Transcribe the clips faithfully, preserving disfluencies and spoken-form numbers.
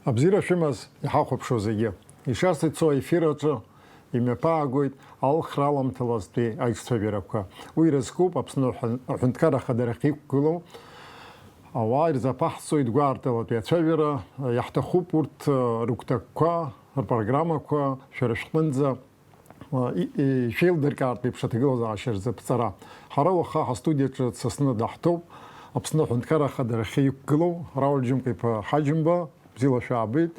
Абзиара шәымаз иҳахәаԥшуа зегьы. Ишасыцу аефир аҿы имҩаԥаагоит алхра аламҭалазтәи аиҿцәажәарақәа. Уи ирызкуп Аԥсны аҳәын-, аҳәынҭқарра ахадарахь иқәгылоу ауаа ирзаԥаҳҵоит гәаартылатәи ацәажәара. Иаҳҭахуп урҭ рыгәҭакқәа, рпрограммақәа шәара шәҟынӡа и-, и-, шәеилдыркаартә еиԥш аҭагылазаашьа рзы аԥҵара. Ҳара уаха ҳастудиаҿы дсасны даҳҭоуп Аԥсны аҳәынҭқарра ахадарахьы иқәгылоу Рауль Џьымкәа-иԥа Ҳаџьымба, бзиала шәаабеит.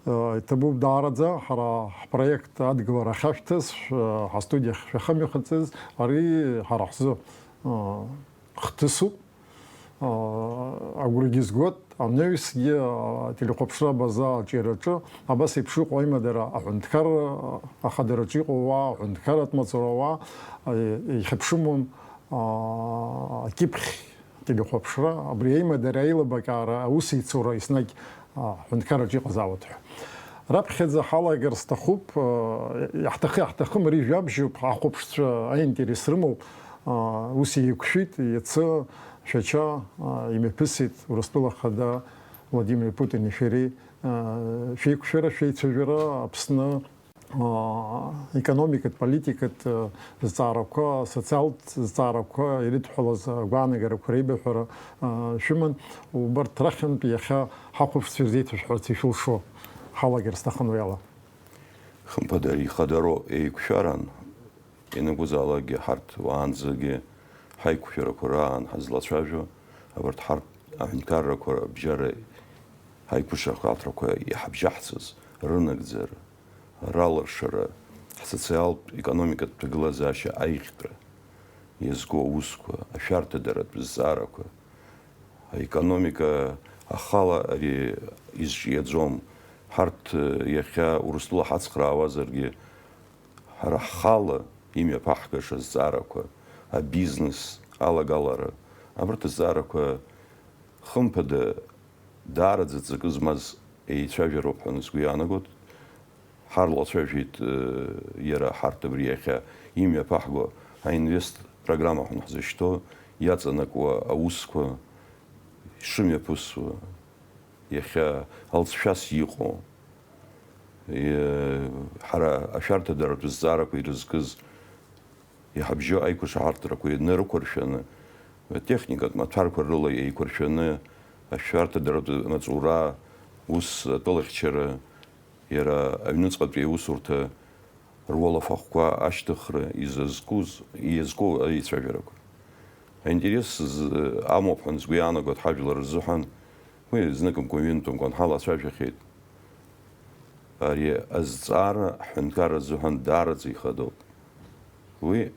Э, иҭабуп даараӡа, ҳара ҳпроект адгылара ахьашәҭаз, шә-, ҳастудиахь шәахымҩахыҵыз, ари ҳара ҳзы, э, хҭысуп. Агәыргьы згоит, анаҩсгьы ателехәаԥшра абаза аҿиараҿы абас еиԥш иҟоу аимадара аҳәынҭқарра ахадараҿы иҟоу ауаа, аҳәынҭқарратә маҵура ауаа ихьыԥшымуан акьыԥхь телехәаԥшра, абри аимадара аилыбакаара, аусеицура еснагь аҳәынҭқарраҿы иҟазаауеит ҳәа. Раԥхьаӡа ҳалагар сҭахуп, иаҳҭахы-иаҳҭахым, ари жәабжьуп, ҳахәаԥшцәа аинтерес рымоуп. Ус еиқәшәеит, иацы Шәача, а, имҩаԥысит Урыстәыла Ахада Владимир Путини шәареи, а, шәеиқәшәара, шәеицәажәара Аԥсны, а, економикатә, политикатә, а, зҵаарақәа, асоциалтә зҵаарақәа ирыдҳәалаз агәаанагарақәа реибаҳәара, а, шәыман. Убарҭ рахьынтә иахьа ҳахәаԥшцәа ирзеиҭашәҳәарц ишәылшо ҳалагар сҭахын уи ала. Хымԥада, ихадароу еиқәшәаран, ианакәызаалакгьы ҳарҭ уаанӡагьы ҳаиқәшәарақәа раан ҳазлацәажәо, абарҭ ҳарҭ аҳәынҭқаррақәа рыбжьара ҳаиқәшаҳаҭрақәа иҳабжьаҳҵаз рынагӡара, ралыршара, ҳсоциалтә, економикатә ҭагылазаашьа аиӷьтәра иазку аусқәа, ашәарҭадаратә зҵаарақәа, аекономика ахала ари изҿиаӡом. Ҳарҭ, иахьа Урыстәыла ҳацхраауазаргьы, ҳара ҳхала имҩаԥаҳгаша зҵаарақәа, абизнес алагалара, абарҭ азҵаарақәа, хымԥада, даараӡа ҵакы змаз еицәажәароуп ҳәа сгәы иаанагоит. Ҳарлацәажәеит, э, иара ҳарҭ абри иахьа имҩаԥаҳго аинвест программа ҳәа ҳзышьҭоу иаҵанакуа аусқәа шымҩаԥысуа, иахьа алҵшәас иҟоу, е, ҳара ашәарҭадаратә зҵаарақәа ирызкыз иҳабжьо аиқәшаҳаҭрақәа ианрықәыршәаны, техникатә маҭәарқәа рыла еиқәыршәаны, ашәарҭадаратә маҵура, ус атәылахьчара, иара аҩныҵҟатәи аусурҭа руалафахәқәа ашьҭыхра изазкуз, иазку аицәажәарақәа. Аинтерес з-, амоуп ҳәа сгәы иаанагоит ҳажәлар рзыҳәан, уи зныкымкәа-ҩынтәымкәа анҳалацәажәахьеит. Ари азҵаара ҳҳәынҭқарра азыҳәан даараӡа ихадоуп. Уи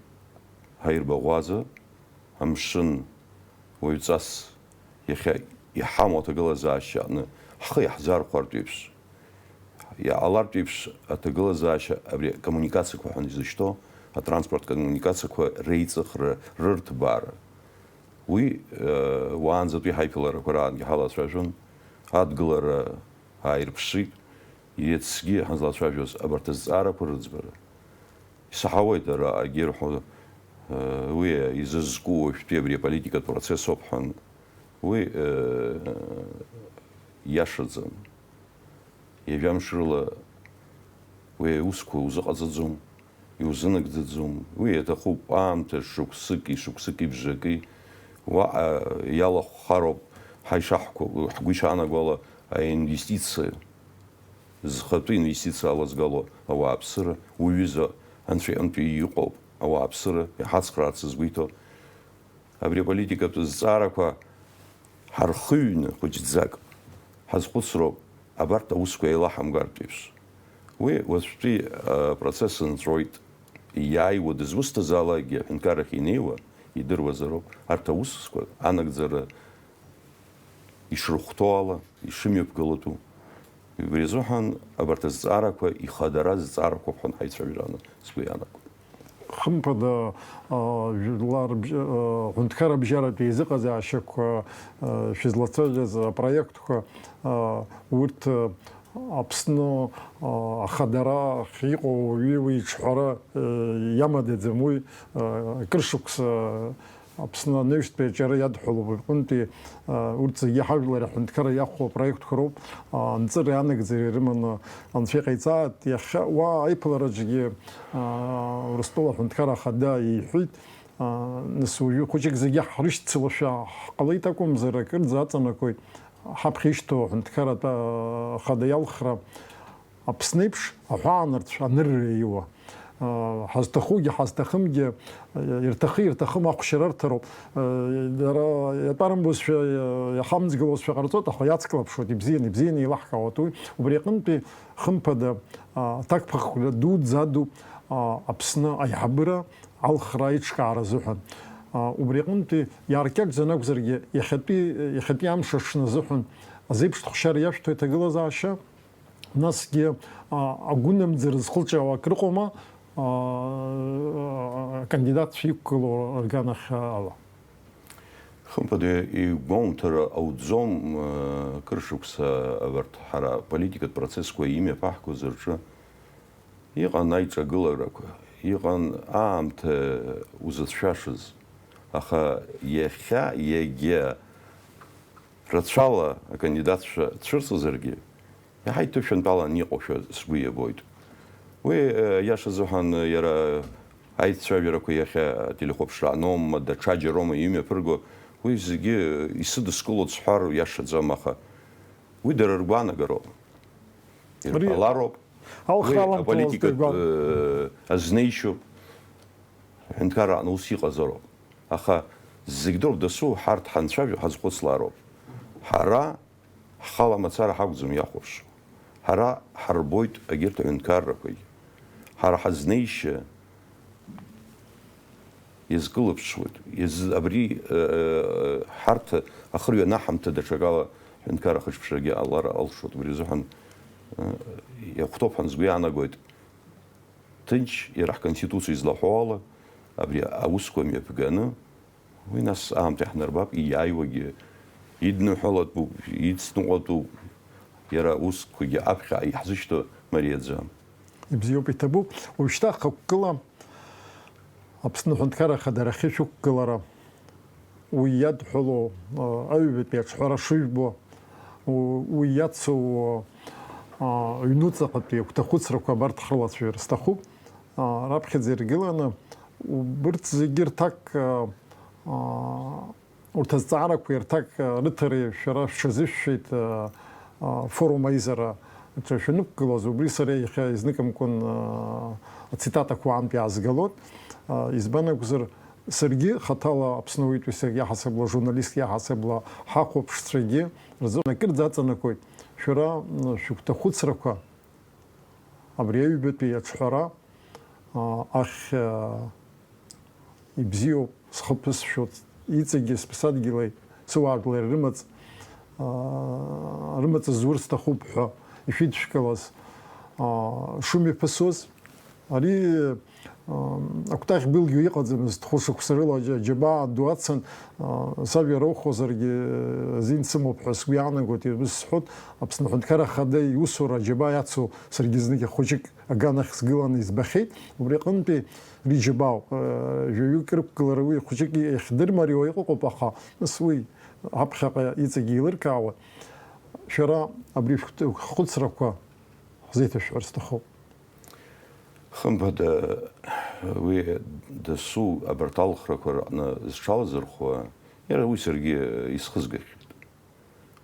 ҳаирбаӷәаза, амшын уаҩҵас иахьа иҳамоу аҭагылазаашьа аҟны ҳхы иаҳзархәартә еиԥш, иҟалартә еиԥш аҭагылазаашьа абри акоммуникациақәа ҳәа изышьҭоу атранспорт коммуникациақәа реиҵыхра, рырҭбаара. Уи, э, уаанӡатәи ҳаиԥыларақәа раангьы ҳалацәажәон, адгылара ааирԥшит, иацгьы ҳазлацәажәоз абарҭ азҵаарақәа рыӡбара. Исаҳауеит ара, агьырҳәо, э, уи изызку уажәтәи абри аполитикатә процесс ауп ҳәа. Уи, э, иашаӡам. Ҩажәамш рыла уи аусқәа узыҟаҵаӡом, иузынагӡаӡом. Уи иаҭахуп аамҭа шықәсыки, шықәсыки бжаки. Уаҟа иалахәхароуп ҳаишаҳкуа, ҳгәы ишаанагола аинвестициа, зхатәы инвестициа алазгало ауааԥсыра, уҩыза анцәа иҟынтәи иҟоуп ауааԥсыра, иҳацхраарц згәы иҭоу. Абри аполитикатә зҵаарақәа ҳархыҩны хәыҷӡак ҳазхәыцроуп, абарҭ аусқәа еилаҳамгартә еиԥш. Уи уаҵәтәи апроцесс нҵәоит. Иааиуа дызусҭазаалакгьы аҳәынҭқаррахь инеиуа идыруазароуп арҭ аусқәа анагӡара ишрыхәҭоу ала, ишымҩаԥгалатәу. Убри азыҳәан абарҭ азҵаарақәа ихадара зҵаарақәоуп ҳәа ҳаицәажәараны сгәы иаанагоит. Хымԥада, а, жәлар бжь-, а, ҳәынҭқаррабжьаратәи еизыҟазаашьақәа, а, шәызлацәажәаз апроектқәа, а, урҭ, а, Аԥсны, а, ахадара ахь иҟоу уаҩы уи иҿҳәара, а, иамадаӡам, уи, а, акыр шықәса, а, Аԥсны анаҩстәи аҿиара иадҳәалоуп, аҟынтәи, а, урҭ зегьы ҳажәлар аҳәынҭқарра иахәо апроектқәа роуп, а, анҵыреи анагӡареи рыманы анцәа иҟаиҵааит. Иахьа уа аиԥылараҿгьы, а, Урыстәыла аҳәынҭқарра ахада иҳәеит, а, нас уажәы хәыҷык зегьы ҳрышьцылашәа ҳҟалеит акәымзар, акырӡа аҵанакуеит ҳаԥхьа ишьҭоу аҳәынҭқарратә, а, ахада иалхра. Аԥсны еиԥш аҳәаанырцә анырра иуа, ҳазҭахугьы ҳазҭахымгьы, ирҭахы-ирҭахым ахәшьара рҭароуп. Дара иатәарымбозшәа, иахамҵгылозшәа ҟарҵоит, аха иацклаԥшуеит, ибзианы, ибзианы еилаҳкаауеит уи. Убри аҟынтәи, хымԥада, аҭакԥхықәра дуӡӡа ду Аԥсны аиҳабыра алхра аиҿкаара азыҳәан. Убри аҟынтәи иааркьаҿӡаны акәзаргьы, иахьатәи, иахьатәи амш аҽны азыҳәан азеиԥш ҭхәшьара иашәҭо иҭагылазаашьа, Насгьы, а, агәынамӡара зхылҿиаауа акрыҟоума, а, акандидатцәа иқәгылоу рганахь ала? Хымԥада, игәоумҭар ауӡом, а, кыр шықәса абарҭ ҳара аполитикатә процессқәа имҩаԥаҳгоз рҿы иҟан аиҿагыларақәа, иҟан аамҭа узыцәшәашаз, аха иахьа иагьа рацәала акандидатцәа цәырҵызаргьы, иаҳа иҭышәынтәалан иҟоушәа сгәы иабоит. Уи, э, иаша азыҳәан, иара аицәажәарақәа иахьа ателехәаԥшра аноума, даҽаџьароума имҩаԥырго, уи зегьы исыдыскылоит сҳәар иашаӡам, аха уи дара ргәаанагароуп. Ари ирҳәалароуп. Алхра уи аламҭалаз аполитикатә, дыргәан. Э, азнеишьоуп. Аҳәынҭқарра аҟны ус иҟазароуп. Аха зегь дроуп дасу, ҳарҭ ҳанцәажәо ҳазхәыцлароуп. Ҳара ҳхала мацара ҳакәӡам иахәаԥшуа. Ҳара ҳарбоит егьырҭ аҳәынҭқаррақәагьы. Ҳара ҳазнеишьа иазкылыԥшуеит. Иаз-, абри, э, э, ҳарҭ ахырҩа анаҳамҭа даҽакала ҳәынҭқарра ахыҿԥшрагьы ҟалар алшоит. Убри азыҳәан, э, иахәҭоуп ҳәа сгәы иаанагоит. Ҭынч, иара ҳконституциа излаҳәо ала, абри аусқәа мҩаԥганы, уи нас аамҭа иаҳнарбап, ииааиуагьы идныҳәалатәуп, ицныҟәатәуп, иара аусқәагьы аԥхьа иаҳзышьҭоу мариаӡам. Ибзиоуп, иҭабуп. Уажәшьҭа хықәкыла Аԥсны Аҳәынҭқарра Ахадара ахьышәықәгылара. Уи иадҳәалоу, а, аҩбатәи аҿҳәара шыжәбо, у-, уи иацу, а, ҩнуҵаҟатәи агәҭахәыцрақәа абарҭ ҳрылацәажәар сҭахуп. А, раԥхьаӡа иргыланы, убырҭ зегьы рҭак, а, а, урҭ азҵаарақәа ирҭак, а, рыҭареи шәара шәҽазышәшәеит, а, а, форум аизара аҿы шәанықәгылоз, убри сара иахьа изныкымкәан, а, ацитатақәа аантә иаазгалоит. А, избан акәзар, Саргьы хаҭала Аԥсны ауаҩытәыҩса иаҳасабала, ажурналистика иаҳасабала ҳахәаԥшцәагьы рзыҳәан акырӡа аҵанакуеит. Шәара, м, шәыгәҭахәыцрақәа абри аҩбатәи аҿҳәара, а, ахь, а, ибзиоуп, схы ԥысшәоит, иҵегьы сыԥсадгьыли сыуаажәлари рымаҵ, а, рымаҵ зурц сҭахуп ҳәа ишәидшәкылаз, а, шымҩаԥысуаз. Ари, а, акәтаӷь былгьо иҟаӡамызт, хәышықәса рыла аџьа-, аџьабаа ду ацын, а, сажәа роухозаргьы, азин сымоуп ҳәа сгәы иаанагоит, ирбысҳәоит, Аԥсны Аҳәынҭқарра Ахада иусура аџьабаа иацу саргьы знык хәыҷык аганахь сгыланы избахьеит. Убри аҟынтәи ари џьабаауп, а, жәаҩык рықәгылара уи хәыҷык иахьдырмариоу иҟоуп, аха нас уи аԥхьаҟа иҵегь еилыркаауа. Шәара абри шәхәыцрақәа ҳзеиҭашәҳәар сҭахуп. Хымԥада, уи дасу абарҭ алхрақәа рҟны зҽалазырхәуа, иара уи саргьы исхызгахьеит.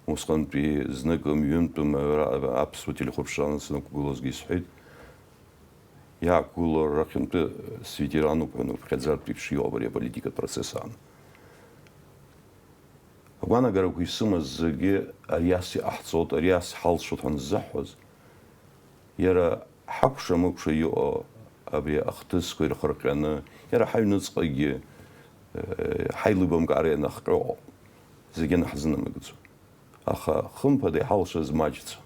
Усҟантәи знык ҩынтәым ара аԥсуа телехәаԥшран санықәгылозгьы исҳәеит, иаақәгылоу рахьынтәы светерануп ҳәа, уԥхьаӡартә еиԥш иоуп ари аполитикатә процесс аан. Агәаанагарақәа исымаз зегьы ари ас иҟаҳҵоит, ари ас ҳалшоит ҳәа анззаҳҳәоз, иара ҳакәша-мыкәша иҟоу абри ахҭысқәа ирхырҟьаны, иара ҳаҩныҵҟагьы, э, ҳаилибамкаара ианахҟьо зегьы наҳзынамыгӡо. Аха, хымԥада, иҳалшаз маҷӡам.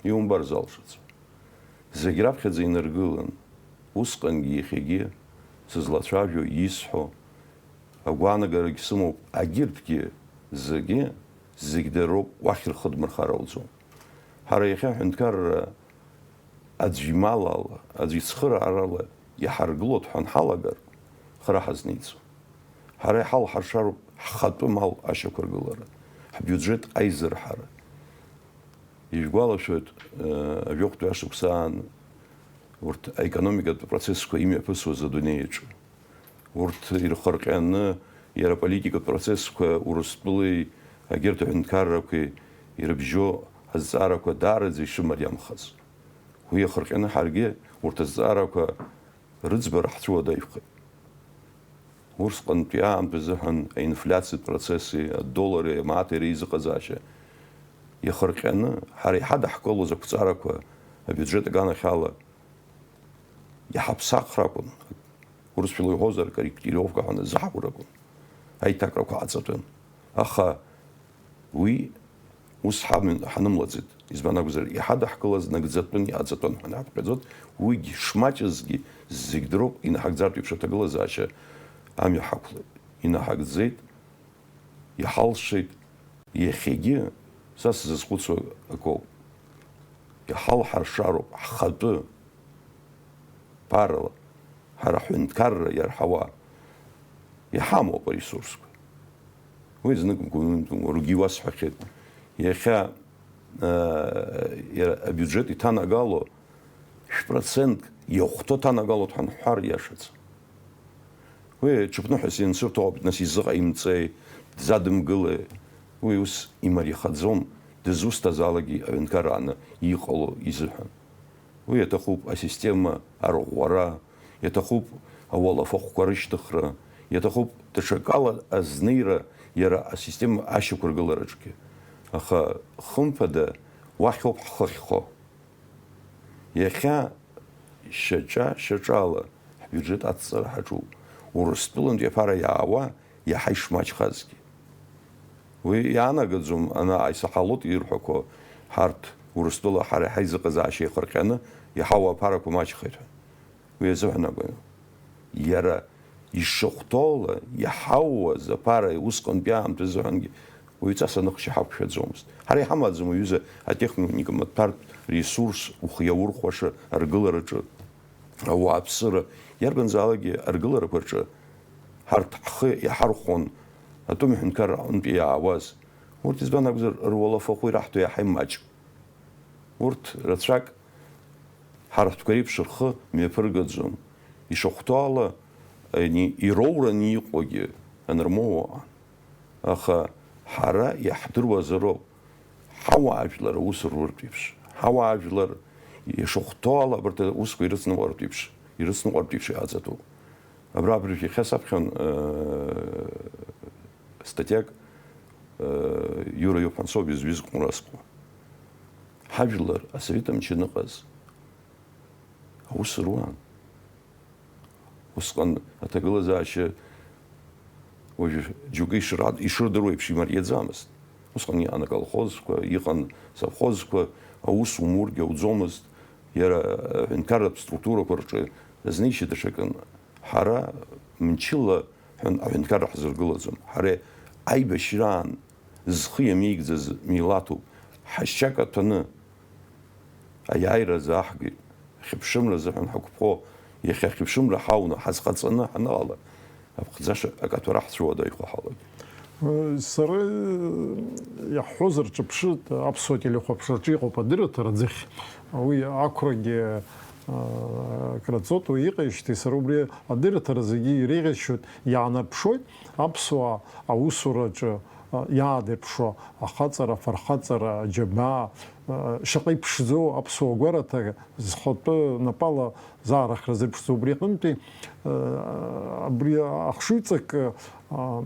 Иумбар залшаӡом. Зегь раԥхьаӡа инаргылан, усҟангьы иахьагьы сызлацәажәо, исҳәо, агәаанагарагь сымоуп, агьырҭгьы зегьы, зегь дароуп, уахь рхыдмырхар ауӡом. Ҳара иахьа аҳәынҭқарра аӡә имал ала, аӡә ицхыраарала иҳаргылоит ҳәа анҳалагар, хара ҳазниҵом. Ҳара иҳалҳаршароуп ҳхатәы мал ашьақәыргылара, ҳбиуџьет аизырҳара. Ижәгәалашәоит, э, ажәохәтәи ашықәс аан урҭ аекономикатә процессқәа имҩаԥысуаз адунеи аҿы. Урҭ ирхырҟьаны, иара аполитикатә процессқәа Урыстәылеи егьырҭ аҳәынҭқаррақәеи ирыбжьоу азҵаарақәа даараӡа ишымариамхаз. Уи иахырҟьаны ҳаргьы урҭ азҵаарақәа рыӡбара ҳцәыуадаҩхеит. Усҟантәи аамҭа азыҳәан аинфлиациатә процесси, адоллари, амааҭи реизыҟазаашьа иахырҟьаны, ҳара иҳадаҳкылоз ақәҵарақәа абиуџьет аганахьала иҳаԥсахыр акәын, урысшәала иуҳәозар, корректировка ҳәа назыҳаур акәын, аиҭакрақәа ҟаҵатәын. Аха уи ус ҳамҩан ҳанымлаӡеит, избан акәзар, иҳадаҳкылаз нагӡатәын, иҟаҵатәын ҳәа иаҳԥхьаӡоит, уигь шмаҷызгьы зегь дроуп, инаҳагӡартә еиԥш аҭагылазаашьа амҩа ҳақәлеит, инаҳагӡеит, иҳалшеит, иахьагьы са сзызхәыцуа акоуп. Иҳалҳаршароуп ҳхатәы ԥарала, ҳара ҳҳәынҭқарра иарҳауа, иҳамоуп аресурсқәа. Уи знык мкәа-ҩынтә уаргьы иуасҳәахьеит. Иахьа, э, иара абиуџьет иҭанагало шә-процентк иахәҭоу ҭанагалоит ҳәа анҳәар иашаӡам. Уи ҽыԥныҳәас иансырҭо ауп, нас изыҟаимҵеи, дзадымгылеи? Уи ус имариахаӡом, дызусҭазаалакгьы аҩынқарааны иҟало изыҳәан. Уи иаҭахуп асистема арӷәӷәара, иаҭахуп ауалафахәқәа рышьҭыхра, иаҭахуп даҽакала азнеира иара асистема ашьақәыргылараҿгьы. Аха, хымԥада, уахь ауп ҳхы ахьхо. Иахьа шьаҿа-шьаҿала ҳбиуџьет ацҵара ҳаҿуп. Урыстәылантәи аԥара иаауа иаҳа ишмаҷхазгьы. Уи иаанагаӡом, ана Аиса Ҳалут ирҳәақәо, ҳарҭ Урыстәыла ҳара ҳаизыҟазаашьа еихырҟьаны иҳауа аԥарақәа маҷхеит ҳәа. Уи азыҳәан акәын. Иара ишахәҭоула иҳауаз аԥара усҟантәи аамҭазыҳәангьы уаҩҵас аныҟәшьа ҳақәшәаӡомызт. Ҳара иҳамаӡам, уҩыза, атехникатә маҭәартә ресурс ухы иаурхәаша аргылараҿы, ауааԥсыра, иарбанзаалакгьы аргыларақәа рҿы ҳарҭ ҳхы иаҳархәон атәым ҳәынҭқарра аҟынтәи иаауаз. Урҭ, избан акәзар, руалафахәы ираҳҭо иаҳа имаҷ. Урҭ рацәак ҳара ҳтәқәа реиԥш рхы мҩаԥыргаӡом. Ишахәҭоу ала, ани, ироураны иҟоугьы анырмоуа ыҟан. Аха ҳара иаҳдыруазароуп. Ҳауаажәлар аус руртә еиԥш, ҳауаажәлар ишахәҭоу ала абарҭ аусқәа ирыцныҟәартә еиԥш, ирыцныҟәартә еиԥш иҟаҵатәуп. Абра абыржә иахьа саԥхьан, э, статиак, э, Иура иоуп ҳәа ансоуп, изҩыз Ҟәмразҟуа. Ҳажәлар асовет амчы аныҟаз аус руан. Усҟан аҭагылазаашьа уажә џьоукы ишра-, ишырдыруа еиԥш имариаӡамызт. Усҟан иҟан аколхозқәа, иҟан совхозқәа, аус умургьы ауӡомызт. Иара аҳәынҭқарратә структурақәа рҿы азнеишьа даҽакын. Ҳара мчыла ҳәын-, аҳәынҭқарра ҳзыргылаӡом. Ҳара аибашьраан зхы иамеигӡаз милаҭуп. Ҳашьа каҭәаны аиааира азы аҳгеит. Ахьыԥшымра азыҳәан ҳақәԥо, иахьа ахьыԥшымра ҳауны, ҳазхаҵаны ҳаныҟала, аԥхӡаша акаҭәара ҳцәыуадаҩхо ҳалагеит. Сара иаҳҳәозар, ҿыԥшы, аԥсуа телехәаԥшраҿы иҟоуп адырраҭара аӡыхь. Уи ақәрагьы, а, краҵоит, уи иҟеижьҭеи сара убри адырраҭара зегьы иреиӷьасшьоит, иаанарԥшуеит аԥсуаа аусураҿы, а, иаадырԥшуа ахаҵара, афырхаҵара, аџьабаа, а, шаҟа иԥшӡоу аԥсуа гәараҭа зхатәы напала заарахра зырԥшӡоу убри аҟынтәи, а, абри ахшыҩҵак, а,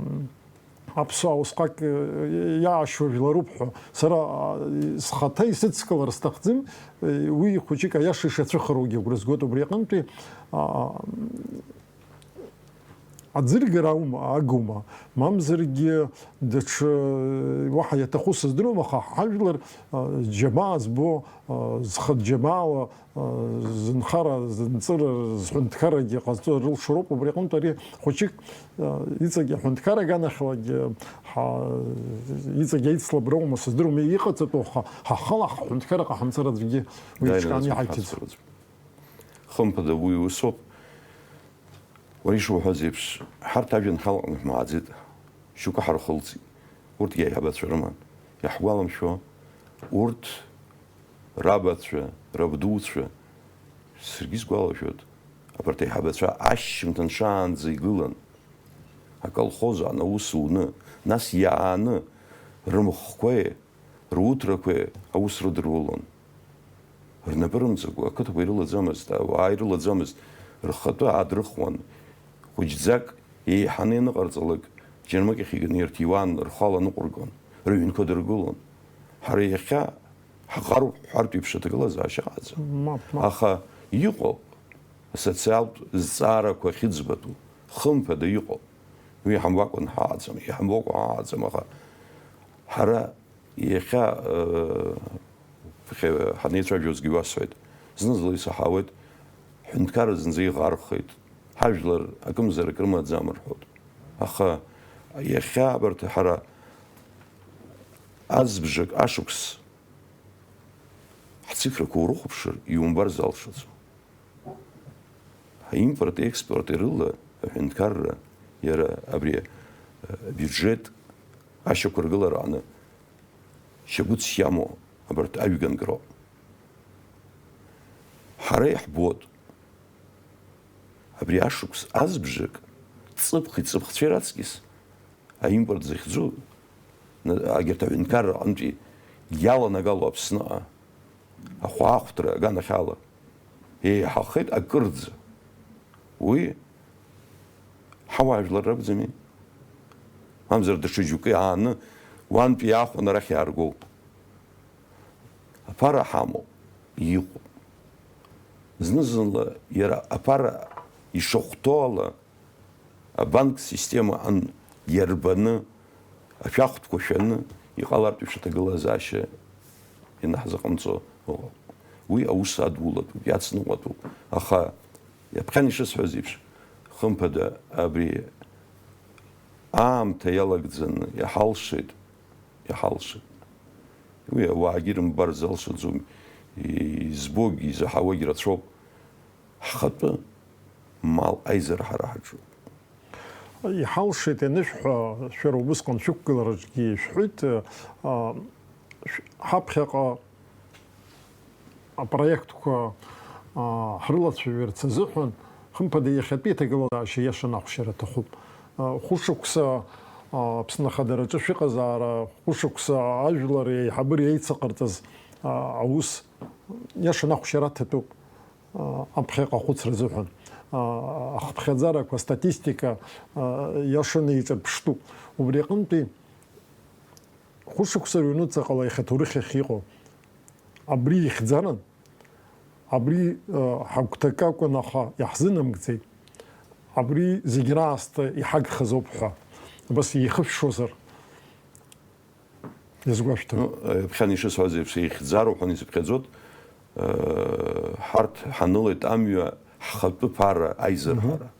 аԥсуаа усҟак, э, иаашьо жәларуп ҳәа. Сара, а, схаҭа исыдскылар сҭахӡам, э, уи хәыҷык аиаша ишацәыхароугьы агәра згоит убри аҟынтәи, а, аӡыргара аума, агума, мамзаргьы даҽа, э, уаҳа иаҭаху сыздыруам, аха ҳажәлар, а, џьабаа збо, а, зхатә џьабаала зынхара, зынҵыра, зҳәынҭқаррагьы ҟазҵо рылшароуп, убри аҟынтә ари хәыҷык, а, иҵегь аҳәынҭқарра аганахьлагьы, ҳа-, иҵегь аицлаброума, сыздыруам, иҟаҵатәу, ҳа-, ҳахала ҳҳәынҭқарра ҟаҳамҵар аӡәгьы уи Дааины иҿкааны рацәак иҳаиҭаӡом. Ҳацәыразуп. Хымԥада, уи усоуп. Уара ишуҳәаз еиԥш, ҳарҭ ажәеинраалаҟны ҳмааӡеит, шьоукы ҳархылҵит, урҭгьы аиҳабацәа рыман. Иаҳгәаламшәо, урҭ рабацәа, рабдуцәа, саргьы исгәалашәоит, абарҭ аиҳабацәа ашьжьымҭан шаанӡа игылан, аколхоз аан аус уны, нас иааны рымхқәеи руҭрақәеи аус рыдырулон. Рнапы рымҵакәа ақыҭақәа ирылаӡамызт, ауаа ирылаӡамызт, рхатәы аадрыхуан. Хәыҷӡак еиҳаны ианыҟарҵалак, џьармыкьахь иганы ирҭиуан, рхала ныҟәыргон, рыҩнқәа дыргылон. Ҳара иахьа ҳаҟароуп ҳҳәартә еиԥш аҭагылазаашьа ҟаҳҵом. Мап, мап. Аха иҟоуп асоциалтә зҵаарақәа ахьыӡбатәу, хымԥада иҟоуп. Уи иҳамбакәан ҳаҟаӡам, иҳамбакәа ҳаҟаӡам, аха ҳара иахьа, э, ԥхьа ҳанеицәажәозгьы уасҳәеит, зны-зынла исаҳауеит, ҳҳәынҭқарра зынӡа иӷархеит, ҳажәлар акымзарак рымаӡам рҳәоит. Аха иахьа абарҭ ҳара азбжак ашықәс ҳцифрақәа урыхәаԥшыр, иумбар залшаӡом. Аимпорт-експорт рыла аҳәынҭқарра иара абри, э, абиуџьет ашьақәыргылара аҟны шьагәыҭс иамоу абарҭ аҩганк роуп. Ҳара иаҳбоит, абри ашықәс азбжак ҵыԥхи ҵыԥхцәеи раҵкьыс аимпорт захьӡу, на-, агьырҭ аҳәынҭқарра аҟынтәи иаланагало Аԥсныҟа ахәаахәҭра аганахьала еиҳахеит акырӡа. Уи ҳауаажәлар ракәӡами? Мамзар даҽа џьоукы иааны уантәи иаахәаны арахь иааргоу. Аԥара ҳамоуп, иҟоуп. Зны-зынла иара аԥара ишахәҭоу ала, абанк система ан иарбаны, ашәахтәқәа шәаны иҟалартә еиԥш аҭагылазаашьа ианаҳзыҟамҵо ыҟоуп. Уи аус адулатәуп, иацныҟәатәуп. Аха, иаԥхьан ишысҳәаз еиԥш, хымԥада, абри аамҭа иалагӡаны иҳалшеит, иҳалшеит. Уи ауаагьы рымбар залшаӡом, избогь, изаҳауагь рацәоуп. Ҳхатәы мал аизара ҳара ҳаҿуп. Иҳалшеит ианышәҳәа, шәара убысҟан шәықәгылараҿгьы ишәҳәеит, а, шә-, ҳаԥхьаҟа апроектқәа, а, ҳрылацәажәарц азыҳәан, хымԥада, иахьатәи аҭагылазаашьа иашан ахәшьара аҭахуп. А, хәышықәса, а, Аԥсны ахадараҿы шәыҟазаара, хәышықәса ажәлар еиҳабыра еицаҟарҵаз, а, аус иашан ахәшьара аҭатәуп. А, аԥхьаҟа ахәыцра азыҳәан, а, ахыԥхьаӡарақәа, астатистика, а, иашаны еиҿырԥштәуп. Убри аҟынтәи хәышықәса рыҩнуҵаҟала иахьа аҭоурых ахь иҟоу абри ихьӡаран, абри, а, ҳагәҭакы акәын, аха иаҳзынамгӡеит. Абри зегь раасҭа иҳагхаз ауп ҳәа, абас еихышәшозар. Иазгәашәҭоит. Ну, э, ԥхьан ишысҳәаз еиԥш, ихьӡароуп ҳәа исыԥхьаӡоит. Э, ҳарҭ ҳанылеит амҩа ҳхатәы ԥара аизырҳара. Мгм.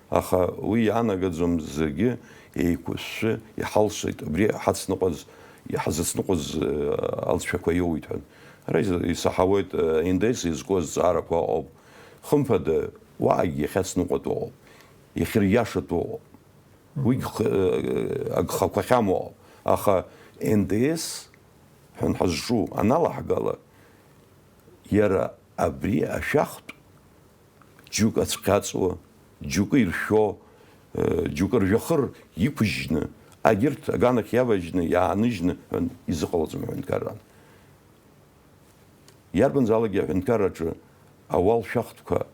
Аха уи иаанагаӡом зегьы еиқәышәшәы иҳалшеит, абри ҳацныҟәаз, иҳазыцныҟәаз, э, алҵшәақәа иоуит ҳәа. Ара иза-, исаҳауеит, э, Н Д С изку азҵаарақәа ыҟоуп. Хымԥада, уаагьы иахьацныҟәатәу ыҟоуп. Иахьыриашатәу ыҟоуп. Уи гх-, э, агхақәа ахьамоу, аха Н Д С ҳәа ҳазҿу аналаҳгала, иара абри ашәахтә џьоук ацәҟьаҵуа, џьоукы иршәо, э, џьоукы ржәахыр иқәыжьны, агьырҭ аганахь иаважьны, иааныжьны ҳәа изыҟалаӡом аҳәынҭқарра. Иарбанзаалакгьы аҳәынҭқарраҿы ауал шәахтәқәа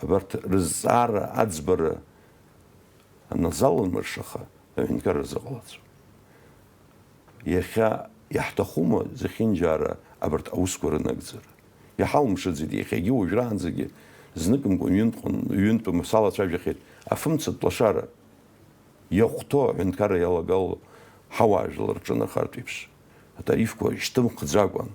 абарҭ рызҵаара аӡбара аназалымыршаха, аҳәынҭқарра рзыҟалаӡом. Иахьа иаҳҭахума зехьынџьаара абарҭ аусқәа рынагӡара? Иҳалымшаӡеит иахьагьы уажәраанӡагьы, зныкымкәа ҩынтә-, ҩынтәым салацәажәахьеит афымцатә лашара. Иахәҭоу аҳәынҭқарра иалагало ҳауаажәлар рҿынархартә еиԥш, атарифқәа шьҭымхӡакәан.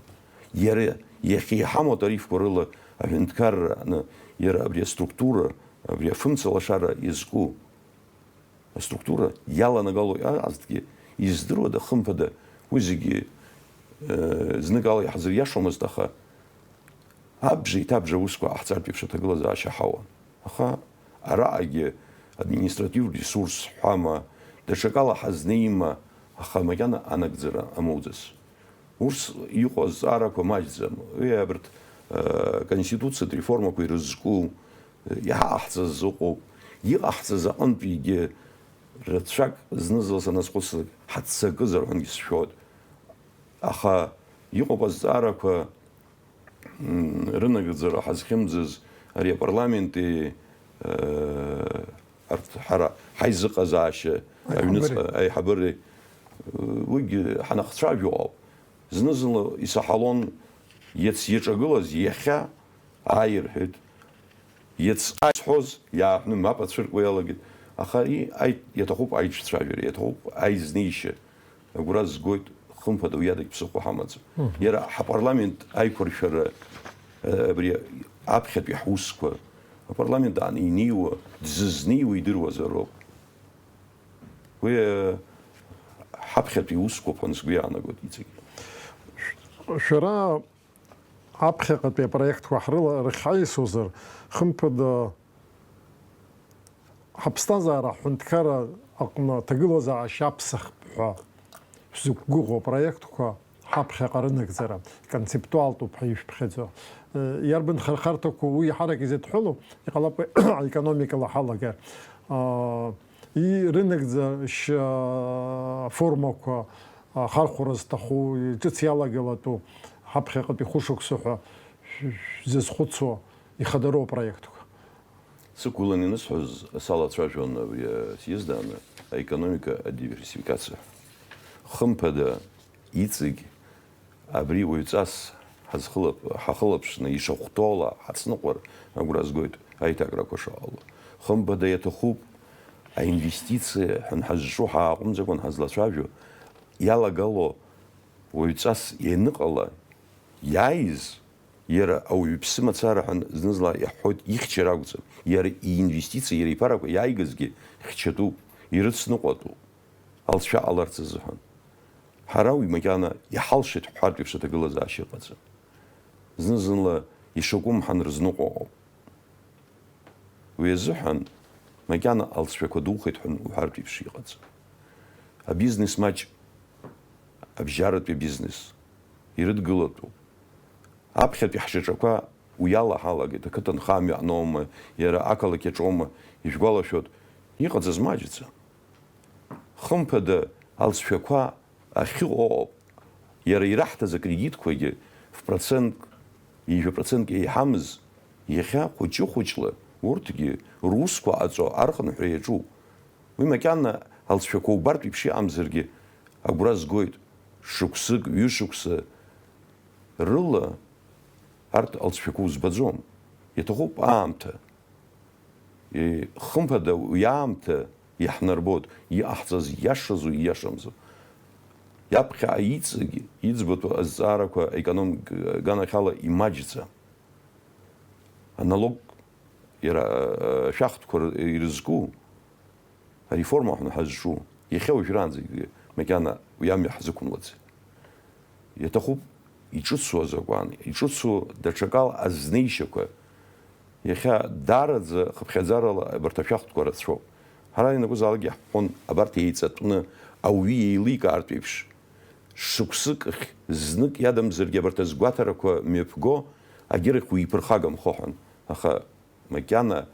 Иара иахьа иҳамоу атарифқәа рыла аҳәынҭқарра аны, иара абри аструктура, абри афымца лашара иазку аструктура иаланагало иҟазҭгьы издыруада, хымԥада, уи зегьы, э, зныкала иаҳзыриашомызт, аха абжа иҭабжа аусқәа ҟаҳҵартә еиԥш аҭагылазаашьа ҳауан. Аха Араҟагьы административтә ресурс ҳәама, даҽакала ҳазнеима, аха макьана анагӡара амоуӡац. Урҭ иҟоу азҵаарақәа маҷӡам. Уи абарҭ, э, конституциатә реформақәа ирызку, э, иҳаҟаҳҵаз ыҟоуп. Иҟаҳҵаз аҟынтәигьы рацәак зны-зынла саназхәыцлак ҳаццакызар ҳәангьы сшәоит. Аха иҟоуп азҵаарақәа, м, рынагӡара ҳазхьымӡаз ари апарламенти, э, арҭ ҳара ҳаизыҟазаашьа, аҩныҵҟа аиҳабыреи, э, уигьы ҳанахцәажәо ауп. Зны-зынла исаҳалон, иац иаҿагылаз иахьа ааирҳәеит. Иац исҳәоз иааҳәны мап ацәыркуа иалагеит. Аха и-, аи-, иаҭахуп аиҿцәажәара, иаҭахуп аизнеишьа. Агәра згоит, хымԥада, уи адагь ԥсыхәа ҳамаӡам. Мгм. Иара ҳапарламент аиқәыршәара, э, абри аԥхьатәи ҳусқәа, апарламент аан инеиуа, дзызнеиуа идыруазароуп. Уи, э, ҳаԥхьатәи усқәоуп ҳәа сгәы иаанагоит иҵегь. Шәара аԥхьаҟатәи апроектқәа ҳрыла-, рыхьаисозар, хымԥада, ҳаԥсҭазаара аҳәынҭқарра аҟны аҭагылазаашьа аԥсахп ҳәа шәзықәгәыӷуа апроектқәа ҳаԥхьаҟа рынагӡара концептуалтәуп ҳәа ишәԥхьаӡо. Э, иарбан хырхарҭақәоу уи еиҳарак изыдҳәалоу, иҟалап аекономикала ҳалагар. Аа, и-, рынагӡашьа формақәа, а, хархәара зҭаху, ҿыц иалагалатәу, ҳаԥхьаҟатәи хәышықәса ҳәа шә-, шәзызхәыцуа ихадароу апроектқәа. Сықәгыланы инысҳәоз салацәажәон абри асъезд ааны аекономика адиверсификациа. Хымԥада, иҵегь абри уаҩҵас ҳазхылап-, ҳахылаԥшны ишахәҭоула ҳацныҟәар агәра згоит аиҭакрақәа шыҟало. Хымԥада, иаҭахуп аинвестициа ҳәа ҳазҿу ҳааҟәымҵакәан ҳазлацәажәо, иалагало уаҩҵас ианыҟала, иааиз, иара ауаҩԥсы мацара ҳәа зны-зынла иаҳҳәоит, ихьчара акәӡам. Иара иинвестициа, иара иԥарақәа иааигазгьы хьчатәуп, ирыцныҟәатәуп, алҵшәа ҟаларц азыҳәан. Ҳара уи макьана иҳалшеит ҳҳәартә еиԥш аҭагылазаашьа ыҟаӡам. Зны-зынла ишакәым ҳанрызныҟәо ыҟоуп. Уи азыҳәан макьана алҵшәақәа духеит ҳәа уҳәартә еиԥш иҟаӡам. Абизнес маҷ, абжьаратәи абизнес ирыдгылатәуп. Аԥхьатәи ҳшьаҿақәа уи ала ҳалагеит, ақыҭанхамҩа аҟноума, иара ақалақь аҿоума, ижәгәалашәоит, иҟаӡаз маҷӡам. Хымԥада, алҵшәақәа ахьыҟоу ыҟоуп. Иара ираҳҭаз акредитқәагьы фпроцентк, ҩажәа процентк еиҳамыз, иахьа хәыҷы-хәыҷла урҭгьы русқәа ҟаҵо архынҳәра иаҿуп. Уи макьана алҵшәақәа убартә еиԥш иҟамзаргьы агәра згоит, шықәсык, ҩышықәса рыла арҭ алҵшәақәа узбаӡом. Иаҭахуп аамҭа. Е, хымԥада, уи аамҭа иаҳнарбоит, иҟаҳҵаз ииашазу ииашамзу. Иаԥхьа иҵегь иӡбатәу азҵаарақәа аекономика аганахьала имаҷӡам. Аналог иара, э, ашәахтәқәа р-, ирызку ареформа аҟны ҳазҿу, иахьа уажәраанӡагьы макьана уи амҩа ҳзықәымлаӡеит. Иаҭахуп иҿыцу азакәан, иҿыцу даҽакала азнеишьақәа. Иахьа даараӡа хыԥхьаӡарала абарҭ ашәахтәқәа рацәоуп. Ҳара ианакәызаалакгьы иаҳҳәон, абарҭ еиҵатәны ауаҩы еиликаартә еиԥш, шықәсык ахь знык иадамзаргьы абарҭ азгәаҭарақәа мҩаԥго, агьырахь уиԥырхагамхо ҳәа. Аха макьана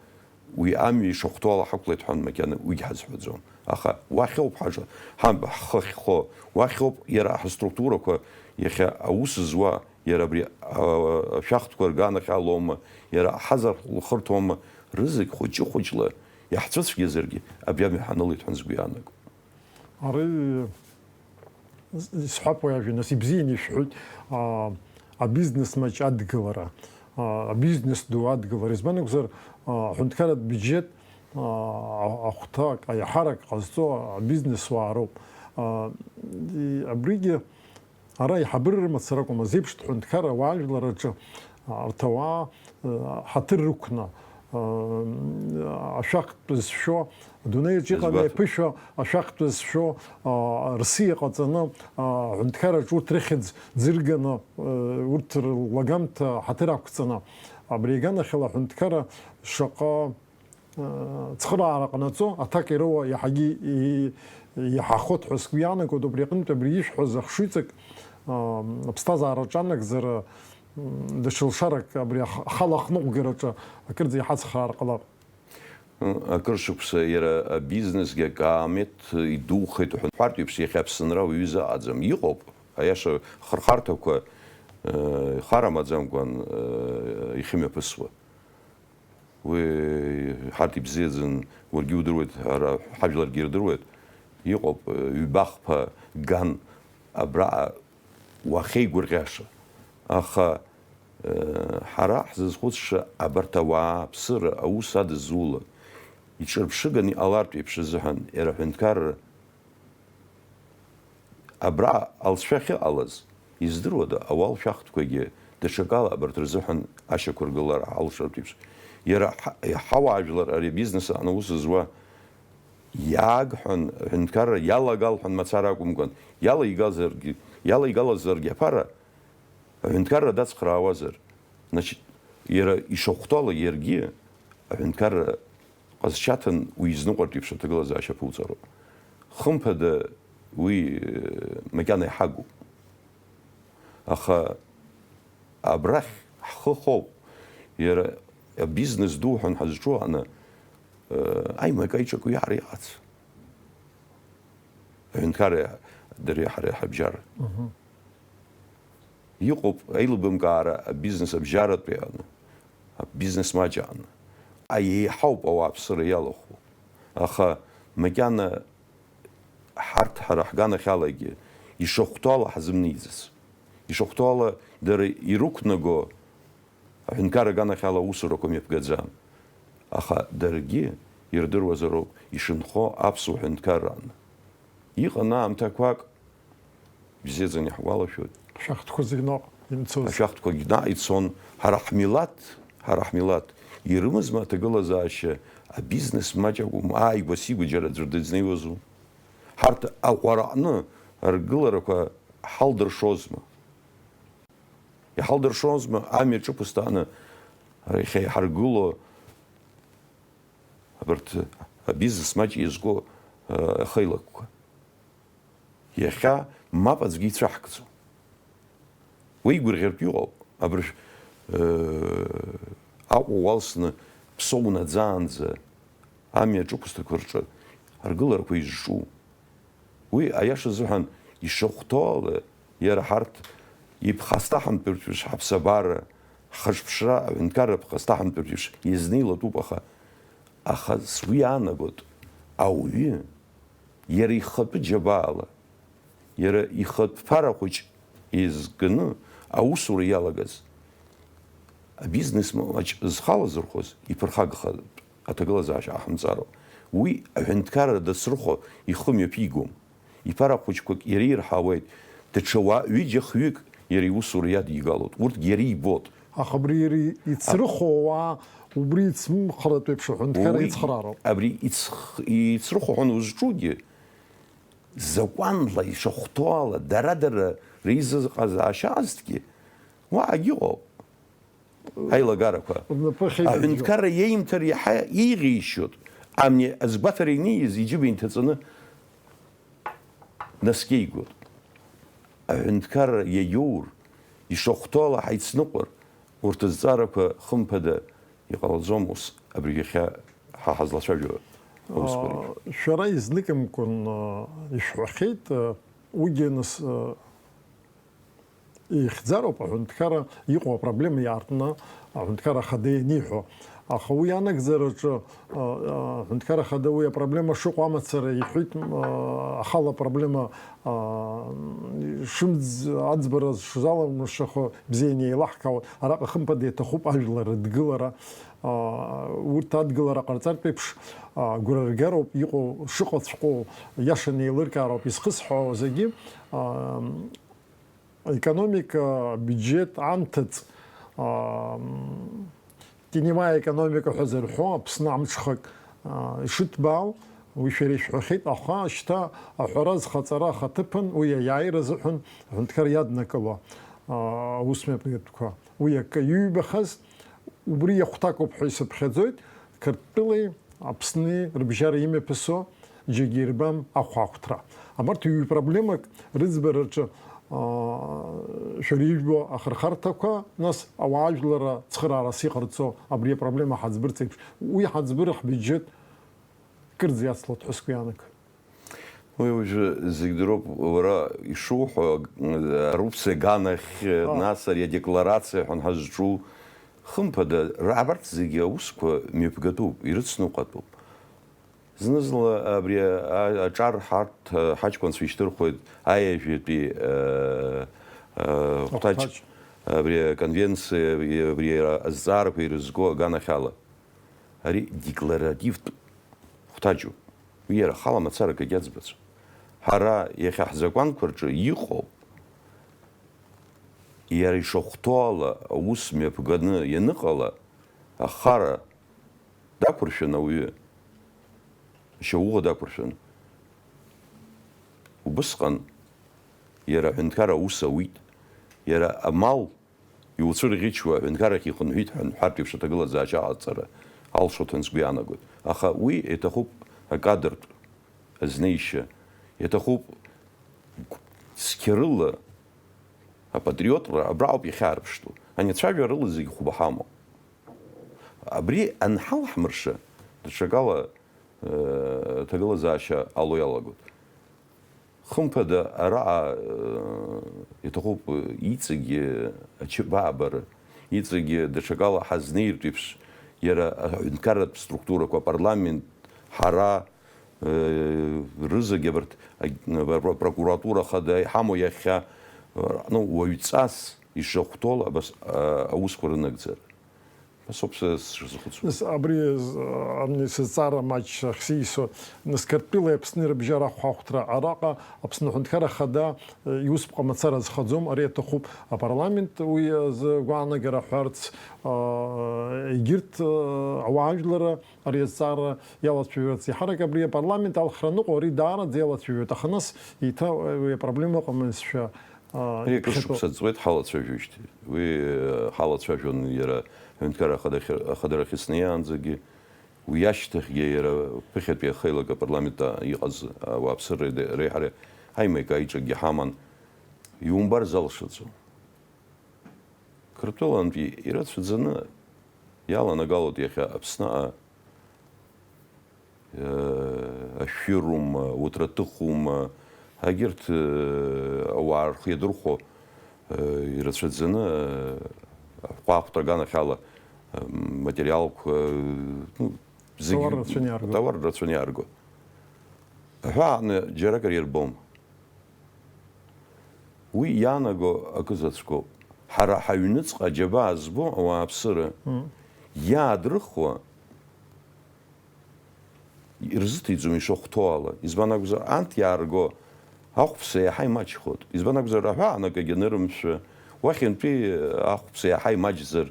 уи амҩа ишахәҭоу ала ҳақәлеит ҳәа макьана уигь ҳазҳәаӡом. Аха уахьоуп ҳаҿа, ҳаб ҳхы ахьхо, уахьоуп иара ҳаструктурақәа иахьа аус зуа, иара абри, а, ашәахтәқәа рганахьалоума, иара аҳазар лхырҭома, рызегь хәыҷы-хәыҷла иаҳцәыцәгьазаргьы абри амҩа ҳанылеит ҳәа сгәы иаанагом. Ари Исҳәап уи ажәа, нас ибзианы ишәҳәоит, аа, абизнес маҷ адгылара, аа, абизнес ду адгылара. Избан акәзар, аа, аҳәынҭқарратә биуџьет, аа, ахәҭак, аиҳарак ҟазҵо абизнесуаа роуп. Аа, и-, абригьы ара аиҳабыра рымацара акәым, азеиԥштә ҳәынҭқарра ауаажәлар рҿы, аа, арҭ ауаа, аа, ҳаҭыр рықәны, аа, ашәахтә зшәо, адунеи аҿы иҟами, азгәаҭо, аԥышәа ашәахтә зшәо, аа, Россиа ҟаҵаны, аа, аҳәынҭқарраҿы урҭ рыхьӡ ӡырганы, аа, урҭ рлагамҭа ҳаҭыр ақәҵаны, абри аганахьала аҳәынҭқарра шаҟа цхыраара ҟанаҵо, аҭак ироуа иаҳагьы и-, иаҳахоит ҳәа сгәы иаанагоит. Убри аҟынтә абри ишәҳәаз ахшыҩҵак, а, аԥсҭазаара аҿанакзар, м, даҽа лшарак абри ах-, ахала ахныҟәгараҿы акырӡа иҳацхраар ҟалап. Акыр шықәса иара абизнесгьы акаамеҭ идухеит ҳәа ҳәартә еиԥш, иахьа Аԥсынра уаҩы изыҟаӡам. Иҟоуп, аиаша, хырхарҭақәа, э, ихарамаӡамкәан, э, ихьымҩаԥысуа. Уи ҳарҭ ибзиаӡан, уаргьы удыруеит, ҳара ҳажәларгьы ирдыруеит. Иҟоуп, э, ҩба-хԥа ган абраҟа уахьеигәырӷьаша. Аха, э, ҳара ҳзызхәыцша абарҭ ауаа аԥсыра аус адызулак, иҿырԥшыганы иҟалартә еиԥш азыҳәан, иара аҳәынҭқарра абра алҵшәа ахьыҟалаз, издыруада, ауал шәахтәқәагьы даҽакала абарҭ рзыҳәан ашьақәыргылара алшартә еиԥш, иара ҳа-, ҳауаажәлар ари абизнес аҟны аус зуа иааг ҳәан, аҳәынҭқарра иалагал ҳәан мацара акәымкәан, иалаигазаргьы, иалаигалазаргьы аԥара, аҳәынҭқарра дацхраауазар, значит, иара ишахәҭала иаргьы аҳәынҭқарра ҟазшьаҭан уи изныҟәартә еиԥш аҭагылазаашьа аԥуҵароуп. Хымԥада, уи, э, макьана иҳагуп. Аха абрахь ҳхы хоуп. Иара абизнес ду ҳәа ҳазҿу аҟны, э, аимак-аиҿак уи ҳара иҟац. Аҳәынҭқарреи дареи ҳареи ҳабжьара. Мгм. Иҟоуп аилыбымкаара абизнес абжьаратәи аҟны, абизнес маҷ аҟны. Аиеиҳауп ауааԥсыра иалахәу. Аха макьана ҳарҭ ҳара ҳганахьалагьы ишахәҭоу ала ҳзымнеиӡац. Ишахәҭоу ала дара ирықәнаго аҳәынҭқар аганахьала аусурақәа мҩаԥгаӡам. Аха даргьы ирдыруазароуп ишынхо аԥсуа ҳәынҭқаррааны. Иҟан аамҭақәак, бзиаӡаны иаҳгәалашәоит. Ашәахтәқәа зегь наҟ имцоз. Ашәахтәқәагь наҟ ицон. Ҳара ҳмилаҭ, ҳара ҳмилаҭ ирымазма аҭагылазаашьа, абизнес маҷ акәым, ааигәа-сигәа џьара аӡәыр дызнеиуазу? Ҳарҭ аҟәараҟны аргыларақәа ҳалдыршозма? Иҳалдыршозма амҩа ҿықәызҭааны иахьа иҳаргыло абарҭ абизнес маҷ иазку, э, ахеилакқәа? Иахьа мап аӡәгьы ицәаҳкӡом. Уи гәырӷьартә иҟоуп. Абыржә, э, Аҟәа уалсны Ԥсоу унаӡаанӡа амҩа аҿықәсҭақәа рҿы аргыларақәа изҿу. Уи, аиаша азыҳәан, ишахәҭоу ала, иара ҳарҭ иԥхасҭаҳамтәыртә еиԥш ҳаԥсабара, ҳхаҿԥшра, аҳәынҭқарра ԥхасҭаҳамтәыртә еиԥш иазнеилатәуп, аха, аха сгәы иаанагоит, ауаҩы иара ихатәы џьабаала, иара ихатә ԥара хәыҷ еизганы аусура иалагаз, абизнес маҷ зхалазырхәыз иԥырхагахатә аҭагылазаашьа ҟаҳамҵароуп. Уи аҳәынҭқарра дацрыхо ихы мҩаԥигом. Иԥара хәыҷқәак иара ирҳауеит. Даҽа уаа ҩыџьа-хҩык иара иусура иадигалоит. Урҭгьы иара ибоит. Аха абри иара ицрыхо ауаа убри ицмыхратә еиԥш аҳәынҭқарра Уи ицхраароуп. Абри ицх-, ицрыхо ҳәа узҿугьы, закәанла, ишахәҭоу ала, дара-дара реизыҟазаашьа азҭгьы, уаагьы ыҟоуп. Аилагарақәа. Рнапы ахьеибадырго. Аҳәынҭқарра иеимҭар иаҳа еиӷьеишьоит. Амни азгәаҭара иниз иџьыба инҭаҵаны днаскьеигоит. Аҳәынҭқарра иагьоур, ишахәҭоу ала ҳаицныҟәар, урҭ азҵаарақәа хымԥада иҟалаӡом ус абри иахьа ҳа ҳазлацәажәо аусқәа реиԥш. Шәара изныкымкәан, а, ишәҳәахьеит, а, уигьы нас, а, ихьӡароуп аҳәынҭқарра иҟоу апроблема иаартны аҳәынҭқарра ахада ианиҳәо. Аха уи анагӡараҿы, а, а, аҳәынҭқарра ахада уи апроблема шыҟоу амацара иҳәеит, м, а, ахала апроблема, а, шымӡ-, аӡбара шзаламыршахо бзианы еилаҳкаауеит. Араҟа хымԥада иаҭахуп ажәлар рыдгылара, а, урҭ адгылара ҟарҵартә еиԥш, а, агәра ргароуп, иҟоу шыҟаҵәҟьоу иашаны еилыркаароуп. Изхысҳәаауа зегьы, а, Аекономика, абиуџьет анҭыҵ, аа, теневая экономика ҳәа зарҳәо, Аԥсны амҽхак, аа, ишыҭбаау, уи шәара ишәҳәахьеит, аха шьҭа аҳәара зхаҵара ахаҭыԥан уи аиааира азыҳәан аҳәынҭқар иаднакыло, аа, аусмҩаԥгатәқәа. Уи акы иҩбахаз, убри иахәҭакуп ҳәа исыԥхьаӡоит, Қырҭтәылеи Аԥсни рыбжьара имҩаԥысуа џьаргьы ирбам ахәаахәҭра. Абарҭ ҩ-проблемак рыӡбараҿы, аа, шәара ижәбо ахырхарҭақәа, нас ауаажәларра цхыраарас иҟарҵо абри апроблема ҳаӡбырц еиԥш, уи ҳаӡбыр ҳбиуџьет кырӡа иацлоит ҳәа сгәы иаанагоит. Уи уажәы зегь дыроуп, уара ишуҳәо, акоррупциа аганахь, А. нас ари адекларациа ҳәа ҳазҿу, хымԥада, ра-, абарҭ зегьы аусқәа мҩаԥгатәуп, ирыцныҟәатәуп. Зны-зынла абри а-, аҿар ҳарҭ, а, ҳаҷкәынцәа ишьҭырхуеит аиажәатәи, а, а, хәҭаҷ, Ахәҭаҷ. Абри аконвенциа, абри, абри иара азҵаарақәа ирызку аганахьала. Ари декларативтә хәҭаҷуп. Уи иара ахала мацара акгьы аӡбаӡом. Ҳара иахьа ҳзакәанқәа рҿы иҟоуп, иара ишахәҭоу ала аус мҩаԥганы ианыҟала, ахара дақәыршәан ауаҩы, ашьауӷа дақәыршәан. Убысҟан иара аҳәынҭқарра аус ауит, иара амал иуцәырӷьычуа аҳәынҭқаррахь ихынҳәит ҳәа анҳәартә еиԥш аҭагылазаашьа аҟаҵара алшоит ҳәа сгәы иаанагоит. Аха уи иаҭахуп акадртә азнеишьа, иаҭахуп цқьарыла апатриотра, абра ауп иахьаарԥштәу. Ани ацәажәарала зегь хәба ҳамоуп. Абри анҳалҳмырша, даҽакала, э, аҭагылазаашьа ало иалагоит. Хымԥада, араҟа, э, иҭахуп иҵегьы ачыбаабара, иҵегьы даҽакала ҳазнеиртә еиԥш, иара аҳәынҭқарратә структурақәа, апарламент, ҳара, э, рызегь абарҭ, аг-, пр-, прокуратура хада иҳамоу иахьа, э, ну, уаҩҵас ишахәҭоу абас, э, аусқәа рынагӡара. Абас ауп са сшазхәыцуа. Нас абри, э, ани сызҵаара маҷ ахьсисуа, нас Қырҭтәылеи Аԥсни рыбжьара ахәаахәҭра араҟа Аԥсны Аҳәынҭқарра Ахада, э, иусԥҟа мацара зхаӡом, ари аҭахуп апарламент уи азы гәаанагара ҳәарц, э, егьырҭ, э, ауаажәларра ари азҵаара иалацәажәарц. Еиҳарак абри апарламент алхра аныҟоу ари даараӡа иалацәажәоит, аха нас еиҭа уи апроблема ыҟамызшәа, а, Ари акыр ԥхьатәоу шықәса ҵуеит ҳалацәажәоижьҭеи. Уи, э, ҳалацәажәон иара аҳәынҭқарра ахадахь-, ахадарахь иснаиаанӡагьы. Уи ашьҭахьгьы иара ԥыхьатәи ахеилак апарламент иҟаз ауааԥсыреи реиҳареи аимаика аиҿакгьы ҳаман. Иумбар залшаӡом. Қырҭтәылантәи ирацәаӡаны иаланагалоит иахьа Аԥсныҟа, э, ашәырума, утраҭыхума, егьырҭ, э, ауаа рхы иадырхәо, э, ирацәаӡаны, э, ахәаахәҭра аганахьала, э, материалқәа, э, ну, зегь Атауар рацәаны иаарго. Атауар рацәаны иаарго. Аҳәааны џьаракыр ирбом. Уи иаанаго акы заҵәқәоуп. Ҳара ҳаҩныҵҟа аџьабаа збо ауааԥсыра Мм. иаадрыхуа ирзыҭиҵом ишахәҭоу ала. Избан акәзар, анҭ иаарго ахәԥса иаҳа имаҷхоит. Избан акәзар, аҳәаанакагьы анырымшәы, уахьынтәи ахәԥса иаҳа имаҷзар,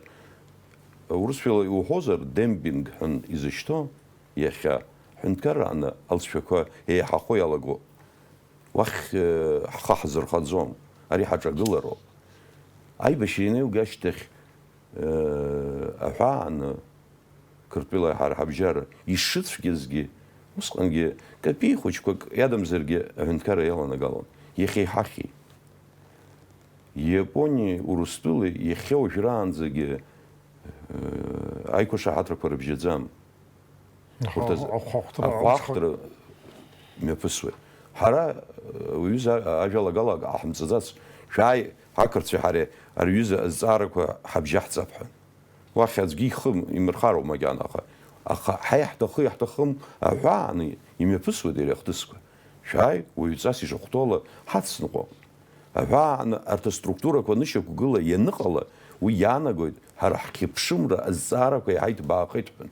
урысшәала иуҳәозар, демпинг ҳәа изышьҭоу, иахьа ҳәынҭқаррааны алҵшәақәа еиҳахо иалаго. Уахь, э, ҳхы ҳзырхаӡом, ари ҳаҿагылароуп. Аибашьра инеилга ашьҭахь, э, аҳәааны, Қырҭтәылеи ҳара ҳабжьара ишыцәгьазгьы, усҟангьы капеи хәыҷқәак иадамзаргьы аҳәынҭқарра иаланагалон. Иахьа иҳахьи. Иапониеи Урыстәылеи иахьа уажәраанӡагьы, э, аиқәышаҳаҭрақәа рыбжьаӡам. Урҭ азы ахәаахәҭра, ахәаахәҭра мҩаԥысуеит. Ҳара, э, уҩыза, ажәалагала ак ҟаҳамҵаӡац. Шәааи, ҳақырҭцәеи ҳареи ари аҩыза азҵаарақәа ҳабжьаҳҵап ҳәа. Уахь аӡәгьы ихы имырхароуп макьана, аха, аха ҳа иаҳҭахы, иаҳҭахым аҳәааны имҩаԥысуеит ари ахҭысқәа. Шәааи, уаҩҵас ишахәҭоу ала ҳацныҟәап. Аҳәааны арҭ аструктурақәа анышьақәгыла ианыҟала, уи иаанагоит, ҳара ҳхьыԥшымра азҵаарақәа еиҳа иҭбаахеит ҳәа.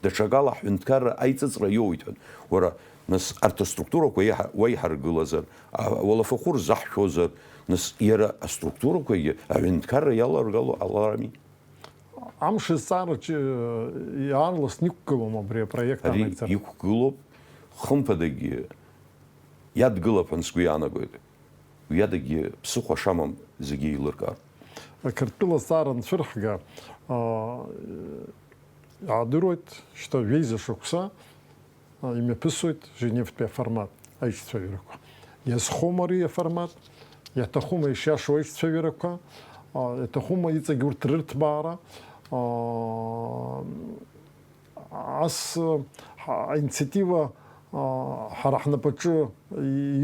Даҽакала ҳҳәынҭқарра аиҵыҵра иоуеит ҳәа. Уара, нас, арҭ аструктурақәа еиҳа-, уеиҳаргылазар, а-, уалафахәы рзаҳшәозар, нас, иара аструктурақәагьы аҳәынҭқарра иаларгало ҟаларами? Амш азҵаараҿы, э, иаарласны иқәгылоума абри апроект Ари анагӡара? Иқәгылоуп, хымԥадагьы иадгылап ҳәа сгәы иаанагоит. Уи адагьы ԥсыхәа шамам зегьы еилыркаап. Қырҭтәыла азҵаара анцәырҳга, а, Иаадыруеит, шьҭа жәеиза шықәса, а, имҩаԥысуеит Женевтәи аформат аиҿцәажәарақәа. Иазхоума ари аформат? Иаҭахума ишиашоу аиҿцәажәарақәа? А, иаҭахума иҵегь урҭ рырҭбаара? А, ас, а, аинициатива, а, ҳара ҳнапаҿы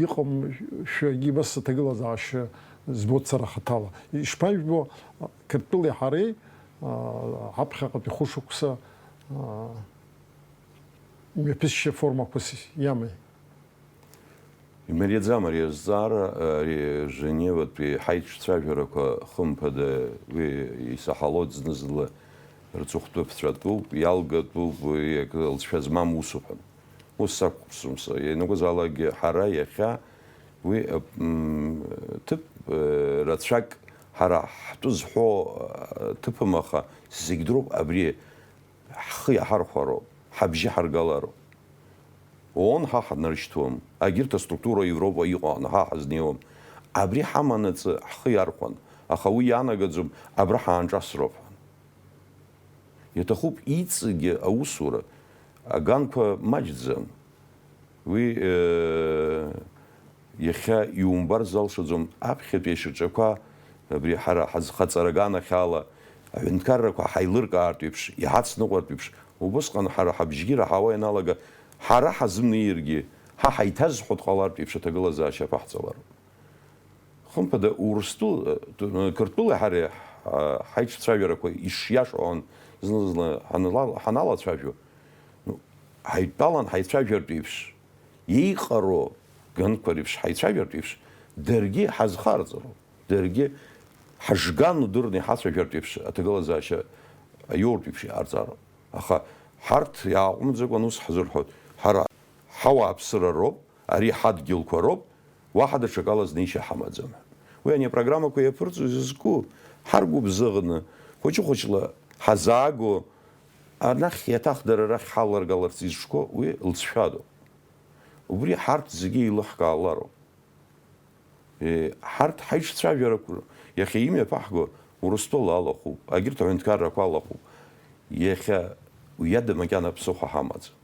иҟам шәагьы абас аҭагылазаашьа збоит сара хаҭала. Ишԥажәбо, Қырҭтәылеи ҳареи, а, ҳаԥхьаҟатәи хәышықәса, а, имҩаԥысшьа формақәас иамеи? Имариаӡам ари азҵаара, ари Женеватәи ҳаиҿцәажәарақәа, хымԥада, уи исаҳалоит, зны-зынла рҵыхәтәы ԥҵәатәуп, иалгатәуп, уи акы лҵшәа змам усуп ҳәа. Ус сақәԥсом са. Ианакәызаалакгьы ҳара иахьа уи, м, ҭыԥ, э, рацәак ҳара ҳтәы зҳәо, э, ҭыԥым, аха зегь дроуп абри ҳхы иаҳархәароуп, ҳабжьы ҳаргалароуп. ООН ҳа ҳнарышьҭуам, агьырҭ аструктура Европа иҟоу ҳа ҳазнеиуам. Абри ҳаманаҵы ҳхы иархәан, аха уи иаанагаӡом, абра ҳаанҿасроуп ҳәа. Иаҭахуп иҵегьы аусура, аганқәа маҷӡам. Уи, э, иахьа иумбар залшаӡом, аԥхьатәи ашьаҿақәа, абри ҳара ҳазхаҵара аганахьала, аҳәынҭқаррақәа ҳаилыркаартә еиԥш, иҳацныҟәартә еиԥш, убысҟан ҳара ҳабжьгьы раҳауа ианалага, ҳара ҳазымнеиргьы, ҳа ҳаиҭазҳәо дҟалартә еиԥш аҭагылазаашьа аԥаҳҵалароуп. Хымԥада, Урыстәыла, Қырҭтәылеи ҳареи ҳа-, ҳаиҿцәажәарақәа ишиашоу аан-, зны-зынла ҳанала-, ҳаналацәажәо, ну, ҳаидтәалан ҳаицәажәартә еиԥш, еиҟароу ганқәа реиԥш ҳаицәажәартә еиԥш, даргьы ҳазхарҵароуп, даргьы ҳажган удырны иҳацәажәартә еиԥш аҭагылазаашьа аиуртә еиԥш иҟарҵароуп. Аха ҳарҭ иааҟәымҵӡакәа ус ҳзырҳәоит, ҳара ҳауааԥсыра роуп, ари ҳадгьылқәа роуп, уаҳа даҽакала знеишьа ҳамаӡам. Уи ани апрограммақәа иаԥырҵо изызку, ҳаргәыбзыӷны, хәыҷы-хәыҷла ҳазааго, анахь иаҭах дара рахь ҳаларгаларц изҿқәо, уи лҵшәадоуп. Убри ҳарҭ зегьы еилыҳкаалароуп. Е, ҳарҭ ҳаиҿцәажәарақәа иахьа имҩаԥаҳго Урыстәыла алахәуп, агьырҭ аҳәынҭқаррақәа алахәуп. Иахьа уи ада макьана ԥсыхәа ҳамаӡам.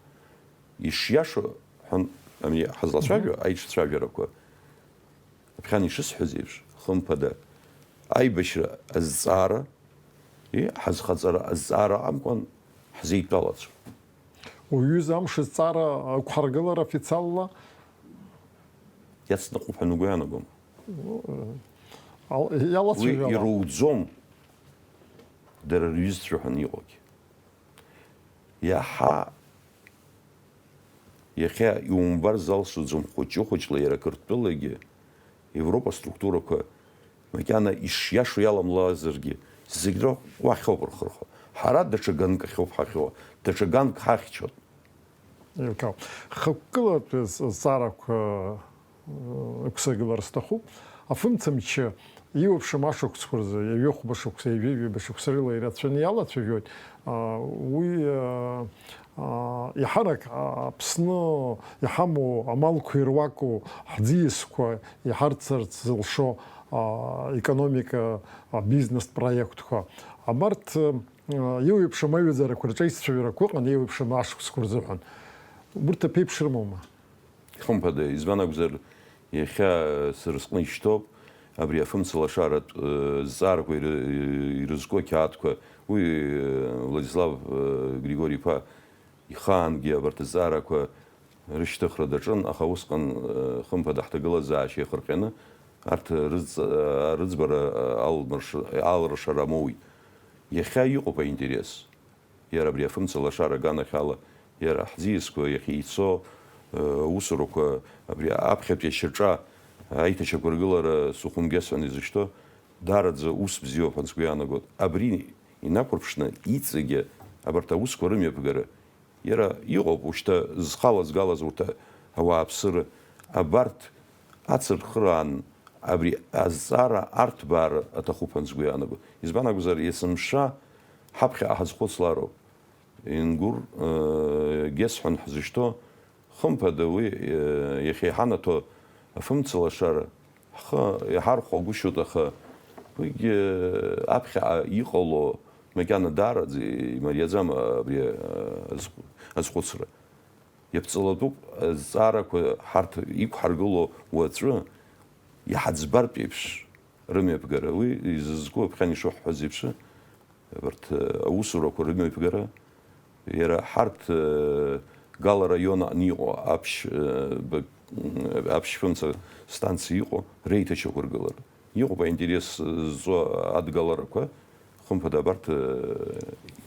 Ишиашоу ҳәан, ами, ҳазлацәажәо Мгм. аиҿцәажәарақәа, аԥхьан ишысҳәаз еиԥш, хымԥада, аибашьра азҵаара, и, ҳазхаҵара азҵаара амкәан ҳзеидтәалацәоуп. Уҩыза амш азҵаара ақәҳаргылар официалла? Иацныҟәоуп ҳәа угәы иаанагома? Ал-, Уи иалацәажәала. Ируӡом, дара рҩызцәа ҳәа иҟоугьы. Иаҳа, иахьа иумбар залшаӡом, хәыҷы-хәыҷла иара Қырҭтәылагьы, Европа структурақәа макьана ишиашоу иаламлазаргьы, зегь роуп уахьоуп рхырхәа. Ҳара даҽа ганк ахьоуп ҳахьоуа, даҽа ганк ҳахьчоит. Еилкаауп. Хықәкылатәи з-, зҵаарақәа, э, ықәсыргылар сҭахуп. Афымцамч еиуеиԥшым ашықәсқәа рзы, ҩажәихәба шықәса, ҩажәи ҩба шықәса рыла ирацәаны иалацәажәоит. А, уи, а, а, иаҳарак, а, Аԥсны иҳамоу амалқәа ируаку, ҳӡиасқәа иҳарцарц зылшо, а, економика, а, бизнес проектқәа. Абарҭ, а, еиуеиԥшым аҩаӡарақәа рҿы аицәажәарақәа ыҟан, еиуеиԥшым ашықәсқәа рзыҳәан. Урҭ аԥеиԥш рымоума? Хымԥада, избан акәзар, иахьа сара сҟны ишьҭоуп абри афымцалашаратә, э, зҵаарақәа иры-, ирызку ақьаадқәа. Уи, э, Владислав, э, Григори-иԥа ихаангьы абарҭ азҵаарақәа рышьҭыхра даҿын, аха усҟан, э, хымԥада, ҳҭагылазаашьа иахырҟьаны арҭ рыҵ-, э, рыӡбара, э, алмырш-, алрашара амоуит. Иахьа иҟоуп аинтерес. Иара абри афымца лашара аганахьала, иара ҳӡиасқәа иахьеицо, э, аусурақәа, абри аԥхьатәи ашьаҿа аиҭашьақәыргылара сухумгес ҳәа изышьҭоу, даараӡа ус бзиоуп ҳәа сгәы иаанагоит. Абри инақәырԥшны иҵегьы абарҭ аусқәа рымҩаԥгара, иара иҟоуп ушьҭа зхала згалаз урҭ ауааԥсыра, абарҭ ацырхыраан абри азҵаара арҭбаара аҭахуп ҳәа сгәы иаанагоит. Избан акәзар, есымша ҳаԥхьаҟа ҳазхәыцлароуп. Ингур, э, Гес ҳәа ҳзышьҭоу, хымԥада, уи, э, иахьа иҳанаҭо афымцалашара ҳхы иҳархәагәышьоит, аха уигьы, э, аԥхьаҟа иҟало Макьана даараӡа имариаӡам абри, а, азхә-, азхәыцра. Иаԥҵалатәуп азҵаарақәа ҳарҭ иқәҳаргыло уаҵәы иҳаӡбартә еиԥш рымҩаԥгара. Уи изызку, аԥхьан ишуҳҳәаз еиԥш, абарҭ, а, аусурақәа рымҩаԥгара, иара ҳарҭ, а, Гала раион аҟны иҟоу аԥшь, а, б-, м, аԥшьфымца станциа иҟоу реиҭашьақәыргылара. Иҟоуп аинтерес зҵо адгаларақәа, хымԥада абарҭ, э,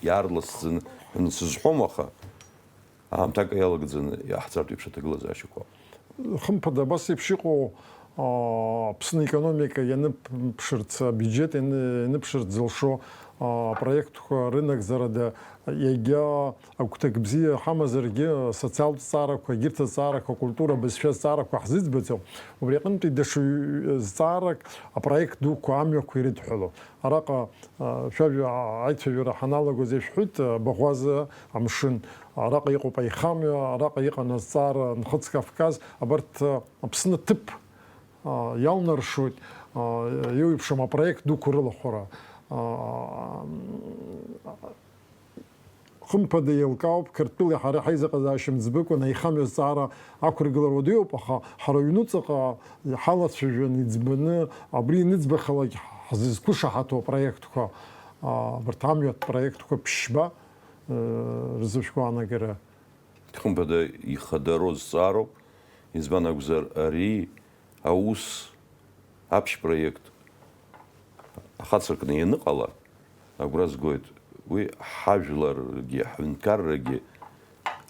иаарласӡаны ҳәа сызҳәом, аха аамҭак иалагӡаны иаҳҵартә еиԥш аҭагылазаашьақәа. Хымԥада, абас еиԥш иҟоу, аа, Аԥсны аекономика ианыԥшырц, абиуџьет ианы-, ианыԥшырц зылшо, аа, апроектқәа рынагӡарада иагьа агәҭак бзиа ҳамазаргьы, асоциалтә зҵаарақәа, егьырҭ азҵаарақәа, акультура, абызшәа азҵаарақәа ҳзыӡбаӡом. Убри аҟынтәи даҽа ҩ-, зҵаарак апроект дуқәа, амҩақәа ирыдҳәалоу. Араҟа, а, шәажәа, а, аицәажәара ҳаналагоз ишәҳәеит, а, Баӷәаза амшын, араҟа иҟоуп аихамҩа, араҟа иҟан азҵаара Нхыҵ Кавказ, абарҭ, а, Аԥсны ҭыԥ, а, иалнаршоит, а, еиуеиԥшым апроект дуқәа рылахәара. А, Хымԥада, еилкаауп, Қырҭтәылеи ҳареи ҳаизыҟазаашьа мыӡбыкәа аихамҩа азҵаара ақәыргылара уадаҩуп, аха ҳара аҩнуҵаҟа ҳалацәажәан, иӡбаны, абри ианыӡбахалак ҳзызқәышаҳаҭу апроектқәа, а, абарҭ амҩатә проектқәа ԥшьба, э, рзы шәгәаанагара. Хымԥада, ихадароу зҵаароуп, избан акәзар, ари аус аԥшь проект ахацыркны ианыҟала, агәра згоит, уи ҳажәларгьы, ҳҳәынҭқаррагьы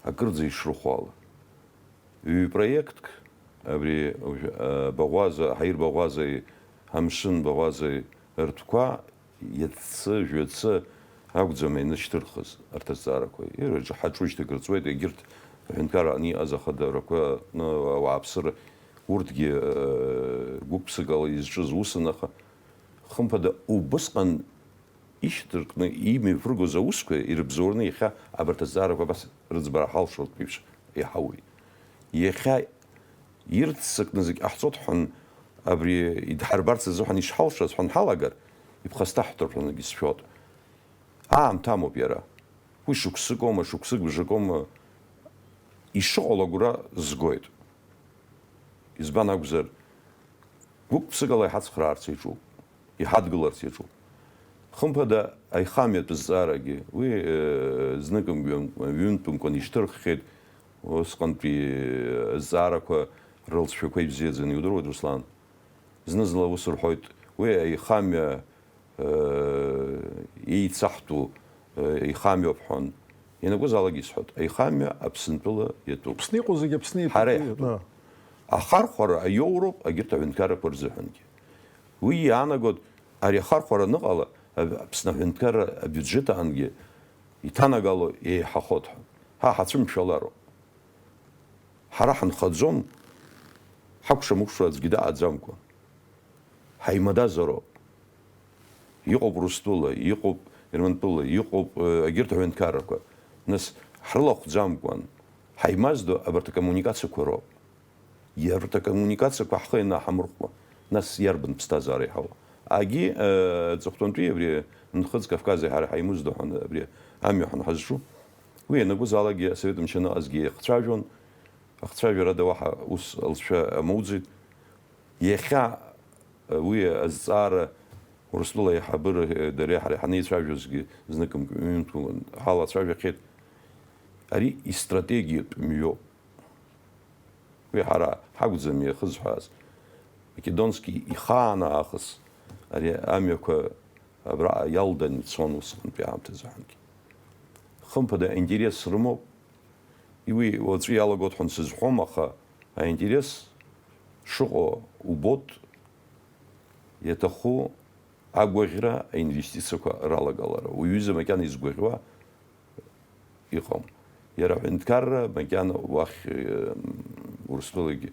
акырӡа ишрыхәо ала. Ҩ-проектк, абри уажә, а, Баӷәаза, Ҳаир Баӷәазеи Амшын Баӷәазеи ртәқәа иацы, жәацы акәӡам ианышьҭырхыз арҭ азҵаарақәа. Ир-, ҳаҿушьҭак рҵуеит, егьырҭ аҳәынҭқарра аҟны иҟаз ахадарақәа аҟны ауааԥсыра, урҭгьы, э, гәык-ԥсыкала изҿыз усын, аха, хымԥада, убысҟан ишьҭыркны имҩаԥыргоз аусқәа ирыбзоураны иахьа абарҭ азҵаарақәа абас рыӡбара ҳалшартә еиԥш иаҳауеит. Иахьа ирццакны зегь ҟаҳҵоит ҳәан, абри идҳарбарц азыҳәан ишҳалшаз ҳәа ҳалагар, иԥхасҭаҳтәроуп ҳәа зегь сшәоит. Аамҭа амоуп иара. Уи шықәсыкоума, шықәсык бжакоума, ишыҟало агәра згоит. Избан акәзар, гәык-ԥсыкала иҳацхраарц иаҿуп, иҳадгыларц иаҿуп. Хымԥада, аихамҩатә зҵаарагьы, уи, э, зныкымкәан, ҩынтәымкәан ишьҭырххьеит, усҟантәи, э, зҵаарақәа рылҵшәақәа ибзиаӡаны иудыруеит, Руслан. Зны-зынла ус рҳәоит, уи аихамҩа, э, еицаҳтәу, э, ихамҩоуп ҳәан. Ианакәызаалак исҳәоит, аихамҩа Аԥсынтәыла иатәуп. Аԥсны иҟоу зегьы Аԥсны иатәуп. Ҳара иаҳтәуп. Да. Ахархәара аиоуроуп егьырҭ аҳәынҭқаррақәа рзыҳәангьы. Уи иаанагоит, ари ахархәара аныҟала, Аԥсны аҳәынҭқарра абиуџьет аҟынгьы иҭанагало еиҳахоит ҳәа. Ҳа ҳацәымшәалароуп. Ҳара ҳанхаӡом, ҳакәша-мыкәша аӡәгьы даҟаӡамкәа. Ҳаимадазароуп. Иҟоуп Урыстәыла, иҟоуп Ермантәыла, иҟоуп, э, егьырҭ аҳәынҭқаррақәа. Нас, ҳрылахәӡамкәан, ҳаимаздо абарҭ акоммуникациақәа роуп. Иара урҭ акоммуникациақәа ҳхы ианаҳамырхәо, нас иарбан ԥсҭазаара иҳауа? Агьи, э, аҵыхәтәантәи абри Нхыҵ Кавкази ҳара ҳаимыздо ҳәа абри амҩа ҳанҳазҿу, уи ианакәызаалакгьы асовет мчы аныҟазгьы еихцәажәон, ахцәажәарада уаҳа ус алҵшәа амоуӡеит. Иахьа, э, уи азҵаара Урыстәыла аиҳабыра, э, дареи ҳареи ҳанеицәажәозгьы зныкымкәа ҩынтә ҳалацәажәахьеит. Ари истратегиатә мҩоуп. Уи ҳара ҳакәӡам иахызҳәааз. Македонски ихаан аахыс ари амҩақәа абраҟа иалдан ицон усҟантәи аамҭазы ҳәангьы. Хымԥада, аинтерес рымоуп. Уи уаҵәы иалагоит ҳәа сызҳәом, аха аинтерес шыҟоу убоит, иаҭаху агәаӷьра, аинвестициақәа ралагалара. Уаҩыза макьана изгәаӷьуа иҟам. Иара аҳәынҭқарра макьана уахь, э, Урыстәылагьы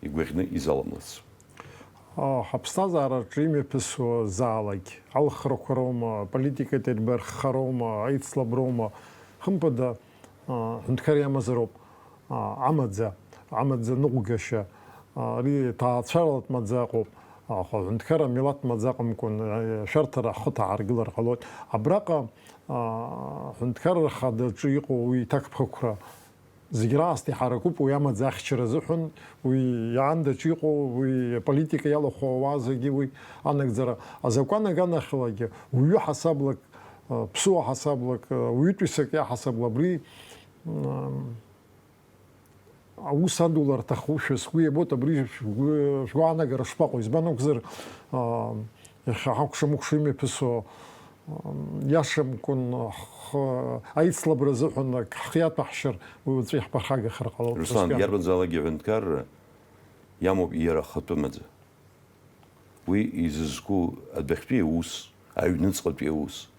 игәаӷьны изаламлац. А, ҳаԥсҭазаараҿы имҩаԥысуа заалак, алхрақәа роума, аполитикатә еибархха роума, аицлаброума, хымԥада, а, ҳәынҭқар иамазароуп, а, амаӡа, амаӡа ныҟәгашьа, а, ари ҭаацәаралатә маӡа ыҟоуп. Аха аҳәынҭқарра милаҭ маӡа акәымкәан, ашәарҭара ҳхы ҭаҳаргылар ҟалоит. Абраҟа, аа, аҳәынҭқарра хадаҿы иҟоу уи иҭакԥхықәра зегь раасҭа иҳаракуп, уи амаӡа ахьчара азыҳәан, уи иаандаҿ иҟоу, уи аполитика иалахәу ауаа зегьы уи анагӡара. Азакәан аганахьалагьы, уаҩы ҳасаблак, ԥсуа ҳасаблак, уаҩытәыҩсак иаҳасабла абри, м, аус адулар аҭахушәа сгәы иабоит, абри шәгәы-, шәгәаанагара шԥаҟоу? Избан акәзар, а, иахьа ҳакәша-мыкәша имҩаԥысуа, а, иашамкәан ҳхы аицлабра азыҳәан ак ҳхы иаҭәаҳшьар, уи уаҵәы иаҳԥырхагахар ҟалоит. Руслан, ҳәа сгәы иарбанзаалакгьы аҳәынҭқарра иамоуп иара ахатәы маӡа. Уи изызку адәахьтәи аус, аҩныҵҟатәи аус.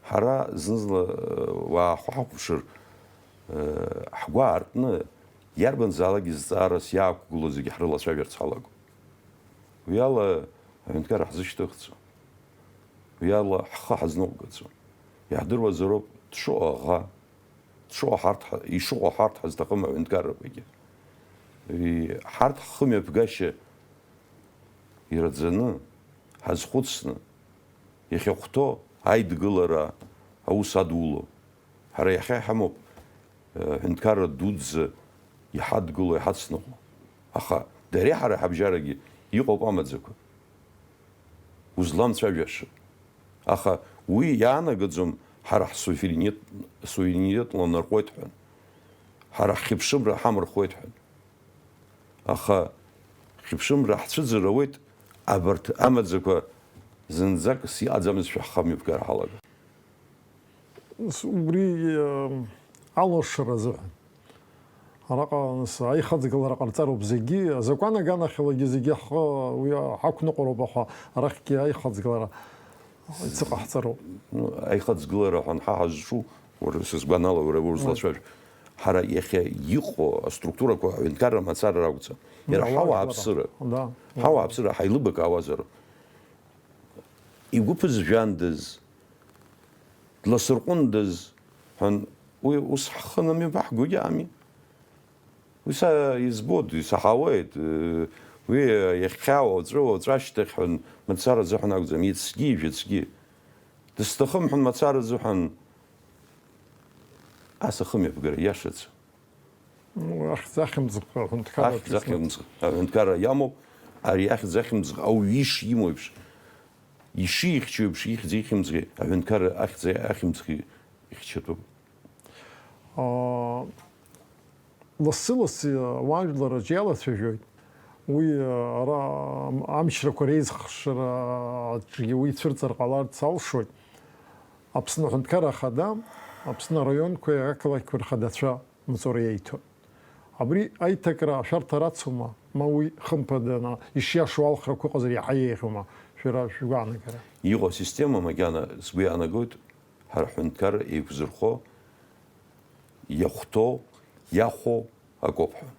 Ҳара зны-зынла, э, уаахәы ҳахәаԥшыр, э, ҳгәы аартны иарбанзаалак изҵаарас иаақәгылоу зегьы ҳрылацәажәарц ҳалагон. Уи ала аҳәынҭқарра ҳзышьҭыхӡом. Уи ала ҳхы ҳазныҟәгаӡом. Иаҳдыруазароуп дшыҟоу аӷа, дшыҟоу ҳарҭ ҳа-, ишыҟоу ҳарҭ ҳазҭахым аҳәынҭқаррақәагьы. Уи ҳарҭ ҳхымҩаԥгашьа ираӡаны, ҳазхәыцны, иахьахәҭоу аидгылара аус адуло. Ҳара иахьа иҳамоуп, э, ҳәынҭқарра дуӡӡа иҳадгыло, иҳацныҟәо. Аха дареи ҳареи ҳабжьарагьы иҟоуп амаӡақәа. Узламцәажәаша. Аха уи иаанагаӡом ҳара ҳсуверенитет, суверенитет ланарҟәуеит ҳәа. Ҳара ҳхьыԥшымра ҳамырхуеит ҳәа. Аха хьыԥшымра ҳцәыӡыр ауеит, абарҭ амаӡақәа зынӡакгьы иҟаӡамызшәа ҳхымҩаԥгара ҳалагар. Нас убри, э, алашара азыҳәан. Араҟа, нас, аихаҵгылара ҟарҵароуп зегьы, азакәан аганахьалагьы зегьы ҳхы уи ҳақәныҟәароуп, аха арахьгьы аихаҵгылара ицыҟаҳҵароуп. Ну, аихаҵгылара ҳәа анҳа ҳазҿу, уара, сызгәанала, уара узлацәажәо. Ҳара иахьа иҟоу аструктурақәа аҳәынҭқарра мацара ракәӡам. Иара ҳауааԥсыра. Да. Ҳауааԥсыра ҳаилыбакаауазароуп. Игәы ԥызжәандаз, дласырҟәындаз ҳәа, уи ус ҳхы намҩаԥаҳгогьы ами. Уи са избоит, исаҳауеит, э, уи иахьа, уаҵәы, уаҵәы ашьҭахь ҳәа мацара азыҳәан акәӡам, иацгьы, жәацгьы. Дысҭахым ҳәа мацара азыҳәан ас ахымҩаԥгара иашаӡам. Ну, ахьӡ ахьымӡӷ аҳәынҭқарра ахьӡ ахьымӡӷ аҳәынҭқарра иамоуп, ари ахьӡ ахьымӡӷ ауаҩы ишимоу еиԥш, ишихьчо еиԥш, ихьӡ ихьымӡӷи аҳәынҭқарра ахьӡ ахьымӡӷи ихьчатәуп. Аа, лассы-лассы ауаажәларраҿы иалацәажәоит. Уи, ара, амчрақәа реизхшараҿгьы уи цәырҵыр ҟаларц алшоит. Аԥсны Аҳәынҭқарра Ахада, Аԥсны араионқәеи ақалақьқәеи рхадацәа маҵура иаиҭон. Абри аиҭакра ашәарҭа рацума, ма уи, хымԥада, ишиашоу алхрақәа ыҟазар иаҳа еиӷьума, шәара шәгәаанагара? Иҟоу асистема макьана сгәы иаанагоит, ҳара ҳҳәынҭқарра еиқәзырхо, иахәҭоу, иахәо акоуп ҳәа.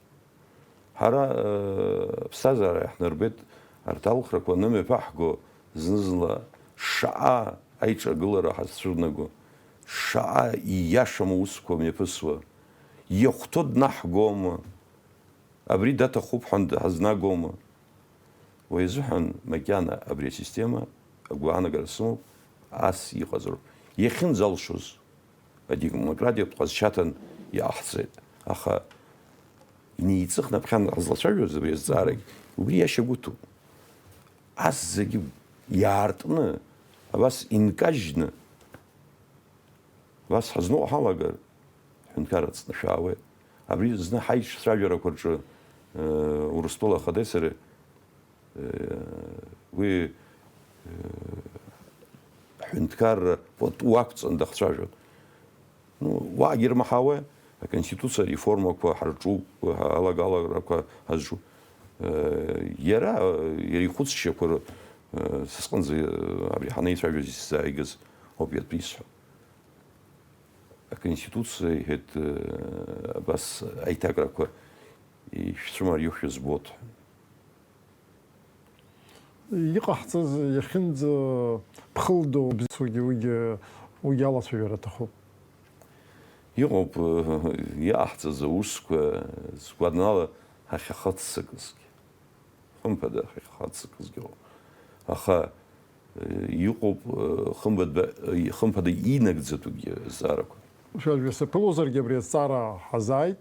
Ҳара, э, аԥсҭазаара иаҳнарбеит арҭ алхрақәа анымҩаԥаҳго, зны-зынла шаҟа аиҿагылара ҳазцәырнаго, шаҟа ииашам аусқәа мҩаԥысуа, иахәҭоу днаҳгома, абри даҭахуп ҳәа ҳазнагома? Уи азыҳәан макьана абри асистема, агәаанагара сымоуп, ас иҟазароуп. Иахьынӡалшоз, адемократиатә ҟазшьаҭан иҟаҳҵеит. Аха инеиҵыхны аԥхьан ҳазлацәажәоз абри азҵаарагь, убри иашьагәыҭуп. Ас зегьы иаартны, абас инкажьны, абас ҳазну ҳалагар, ҳәынҭқарра ҵнашәаауеит. Абри зны ҳаицәажәарақәа рҿы, э, Урыстәыла ахадеи сареи, э, уи, э, ҳҳәынҭқарра пату ақәҵан дахцәажәон. Ну, уаагьы ирмаҳауеи, аконституциа ареформақәа ҳарҿуп, алагаларақәа ҳазҿуп. Э, иара, иара ихәыцшьақәа р-, э, са сҟынӡа, э, абри ҳанеицәажәоз исзааигаз ауп иатәы исҳәо. Аконституциа, иҳәеит, э, абас аиҭакрақәа ишәцәымариоушәа збоит. Иҟаҳҵаз иахьынӡаԥхылдоу бзиацәагьы уигьы, уигьы алацәажәара аҭахуп. Иҟоуп, э, иҟаҳҵаз аусқәа, згәанала, ҳахьахыццакызгьы. Хымԥада, ҳахьахыццакызгьы ыҟоуп. Аха, э, иҟоуп, э, хымԥада, э, хымԥада инагӡатәугьы азҵаарақәа. Шәажәа саԥылозаргьы абри азҵаара ҳазааит.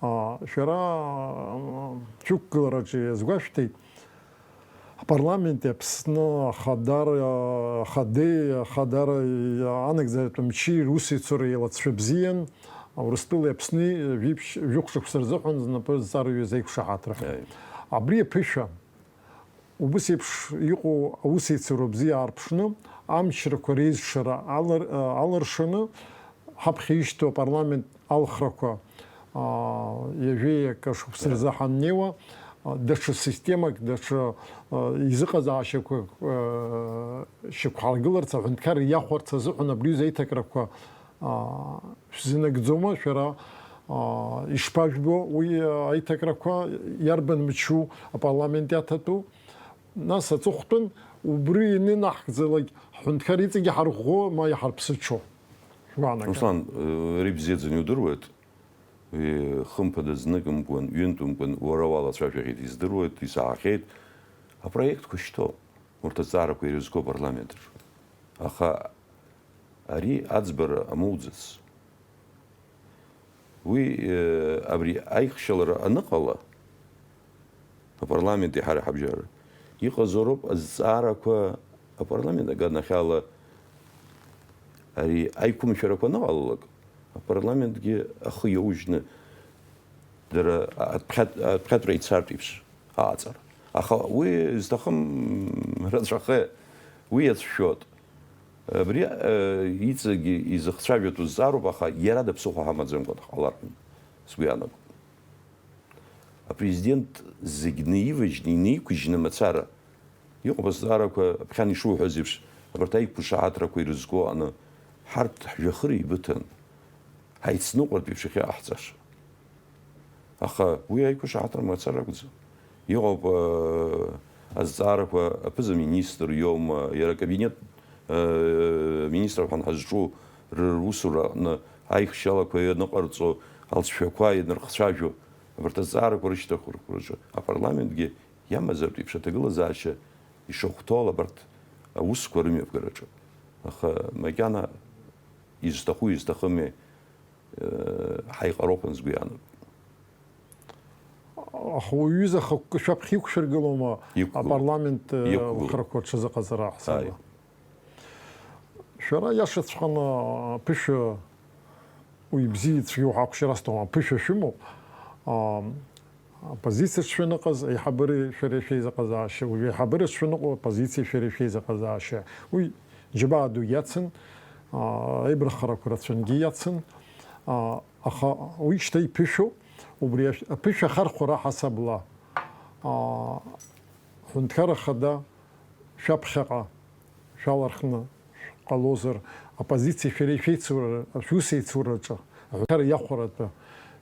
А, шәара, а, шәықәгылараҿы иазгәашәҭеит, апарламент Аԥсны ахадара, ахадеи, ахадара анагӡаратә мчи русеицура еилацәа бзиан, Урыстәылеи Аԥсни жәиԥшь-, жәохә шықәса рзыҳәан знапы зҵарҩыз аиқәшаҳаҭра. Аи. Абри аԥышәа, убыс еиԥш иҟоу аусеицура бзиа аарԥшны, амчрақәа реизшара алар-, алыршаны, ҳаԥхьа ишьҭоу апарламент алхрақәа, аа, ҩажәеи акы шықәса рзы ҳаннеиуа, а, даҽа системак, даҽа, а, изыҟазаашьақәак, а, шьақәҳаргыларц, аҳәынҭқарра иахәарц азыҳәан абри аҩыза аиҭакрақәа, а, шәзынагӡома шәара? А, ишԥажәбо уи, а, аиҭакрақәа, иарбан мчу апарламент иаҭатәу? Нас аҵыхәтәан убри ианынаҳгӡалак, ҳҳәынҭқар иҵегьы ҳарӷәӷәо ма иҳарԥсыҽу? Шәгәаанагара. Руслан, э, ари бзиаӡаны иудыруеит. Уи хымԥада зныкымкәан, ҩынтәымкәан уара уалацәажәахьеит, издыруеит, исаҳахьеит. Апроектқәа шьҭоуп, урҭ азҵаарақәа ирызку апарламент аҿы. Аха ари аӡбара амоуӡац. Уи, э, абри аихшьалара аныҟала, апарламенти ҳара ҳабжьара, иҟазароуп азҵаарақәа апарламент аганахьала ари аиқәымшәарақәа аныҟалалак, апарламентгьы ахы иаужьны дара аԥхьатә-, аԥхьатәра ицартә еиԥш аҟаҵара. Аха уи зҭахым рацәахеит, уи иацәшәоит. Абри, э, иҵегьы изыхцәажәатәу зҵаароуп, аха иара даԥсыхәа ҳамаӡамкәа дҟалар ҳәа сгәы иаанагоит. Апрезидент зегь наиважьны, инеиқәыжьны мацара иҟоуп азҵаарақәа, аԥхьан ишуҳәаз еиԥш, абарҭ аиқәшаҳаҭрақәа ирызку аҟны, ҳарҭ ҳжәҩахыр еибыҭан, ҳаицныҟәартә еиԥш иахьыҟаҳҵаша. Аха уи аиқәшаҳаҭра мацара акәӡам. Иҟоуп, э, азҵаарақәа аԥыза-министр иоума, иара акабинет, э, министрқәа ҳазҿу русура аҟны аихшьалақәа ианыҟарҵо, алҵшәақәа ианырхцәажәо, абарҭ азҵаарақәа рышьҭахырхәраҿы апарламентгьы иамазартә еиԥш аҭагылазаашьа ишахәҭоу ала абарҭ аусқәа рымҩаԥгараҿы. Аха макьана изҭаху-изҭахыми, э, ҳаиҟароуп ҳәа сгәы иаанагоит. Аха уҩыза ахықәкы шәаԥхьа иқәшәыргылома? Иқәгылоуп. Апарламент, э, Иқәгылоуп. Лхрақәа рҽазыҟаҵара ҳасабла? Ааи. Шәара иашаҵәҟьаны аԥышәа, уи бзиа ицәгьоу ҳахәшьара асҭом, аԥышәа шәымоуп. А, Оппозициаҿ шәаныҟаз, аиҳабыреи шәареи шәеизыҟазаашьа, уажәы аиҳабыраҿ шәаныҟоу, оппозициеи шәареи шәеизыҟазаашьа. Уи џьабаа дук иацын, аа, аибарххарақәа рацәангьы иацын, аа, аха уи шьҭа иԥышәоуп, убри ашә-, аԥышәа ахархәара ҳасабла, аа, ҳҳәынҭқарра хада шәаԥхьаҟа шәалархны шәҟалозар, оппозициеи шәареи шәеицура, шәусеицураҿы аҳәынҭқарра иахәаратәы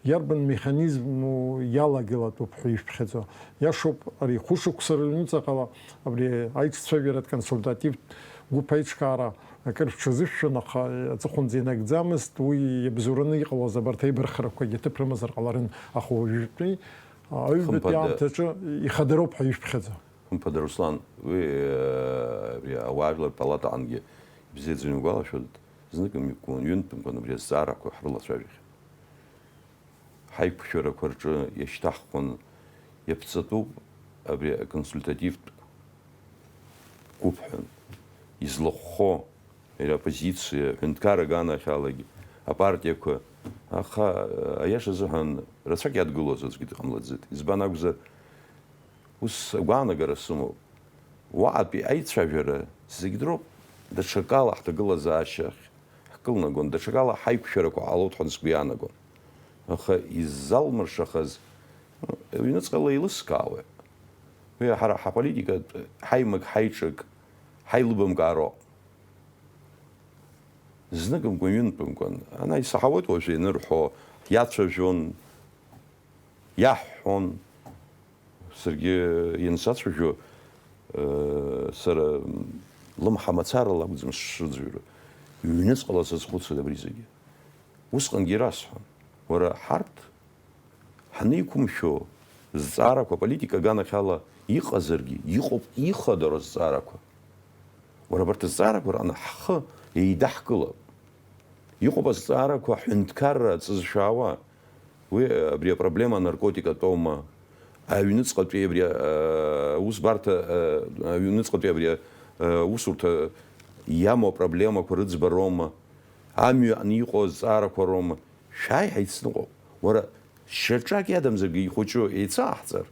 иарбан механизму иалагылатәуп ҳәа ишәԥхьаӡо? Иашоуп, ари хәышықәса рыҩнуҵаҟала абри аиҿцәажәаратә консультативтә гәыԥ аиҿкаара акыр шәҽазышәшәон, аха аҵыхәанӡа инагӡамызт, уи иабзоураны иҟалоз абарҭ аибархарақәагьы ҭыԥ рымазар ҟаларын, аха уажәтәи, а, аҩбатәи Хымԥада. Аамҭаҿы ихадароуп ҳәа ишәԥхьаӡо? Хымԥада, Руслан, уи, э, абри ауаажәлар палатаҟангьы ибзиаӡаны иугәалашәоит, знык мҩақәкын, ҩынтәымкәан абри азҵаарақәа ҳрылацәажәахьеит. Ҳаиқәшәарақәа рҿы иашьҭаҳхуан, иаԥҵатәуп абри аконсультативтә гәыԥ ҳәа излахәхо, иара аоппозициа, аҳәынҭқарра аганахьалагьы, апартиақәа, аха, э, аиаша азыҳәан, рацәак иадгылоз аӡәгьы дыҟамлаӡеит. Избан акәзар, ус агәаанагара сымоуп. Уаҟатәи аицәажәара зегь дроуп. Даҽакала ҳҭагылазаашьа ахь ҳкылнагон, даҽакала ҳаиқәшәарақәа ҟалоит ҳәа сгәы иаанагон. Аха иззалмыршахаз, ҩныҵҟала еилыскаауеит. Уи ҳара ҳаполитикатә ҳаимак, ҳаиҿак, ҳаилыбамкаароуп. Зныкымкәан, ҩынтәымкәан, ана исаҳауеит уажәы ианырҳәо, иацәажәон, иаҳҳәон. Саргьы иансацәажәо, э, сара лымҳа мацарала акәӡам сшыӡырҩуа. Ҩныҵҟала сазхәыцуеит абри зегьы. Усҟангьы ирасҳәон, уара, ҳарҭ ҳанеиқәымшәо, Зҵаарақәа аполитика аганахьала иҟазаргьы, иҟоуп ихадароу азҵаарақәа. Уара абарҭ азҵаарақәа рҟны ҳхы еидаҳкылап. Иҟоуп азҵаарақәа аҳәынҭқарра аҵызшәаауа. Уи, абри апроблема анаркотик атәоума? Аҩныҵҟатәи абри, а, аусбарҭа, а, аҩныҵҟатәи абри, а, аусурҭа иамоу апроблемақәа рыӡбароума? Амҩа аҟны иҟоу азҵаарақәа роума? Шәааи ҳаицныҟәап. Уара, шьаҿак иадамзаргьы ихәыҷу еицаҳҵар.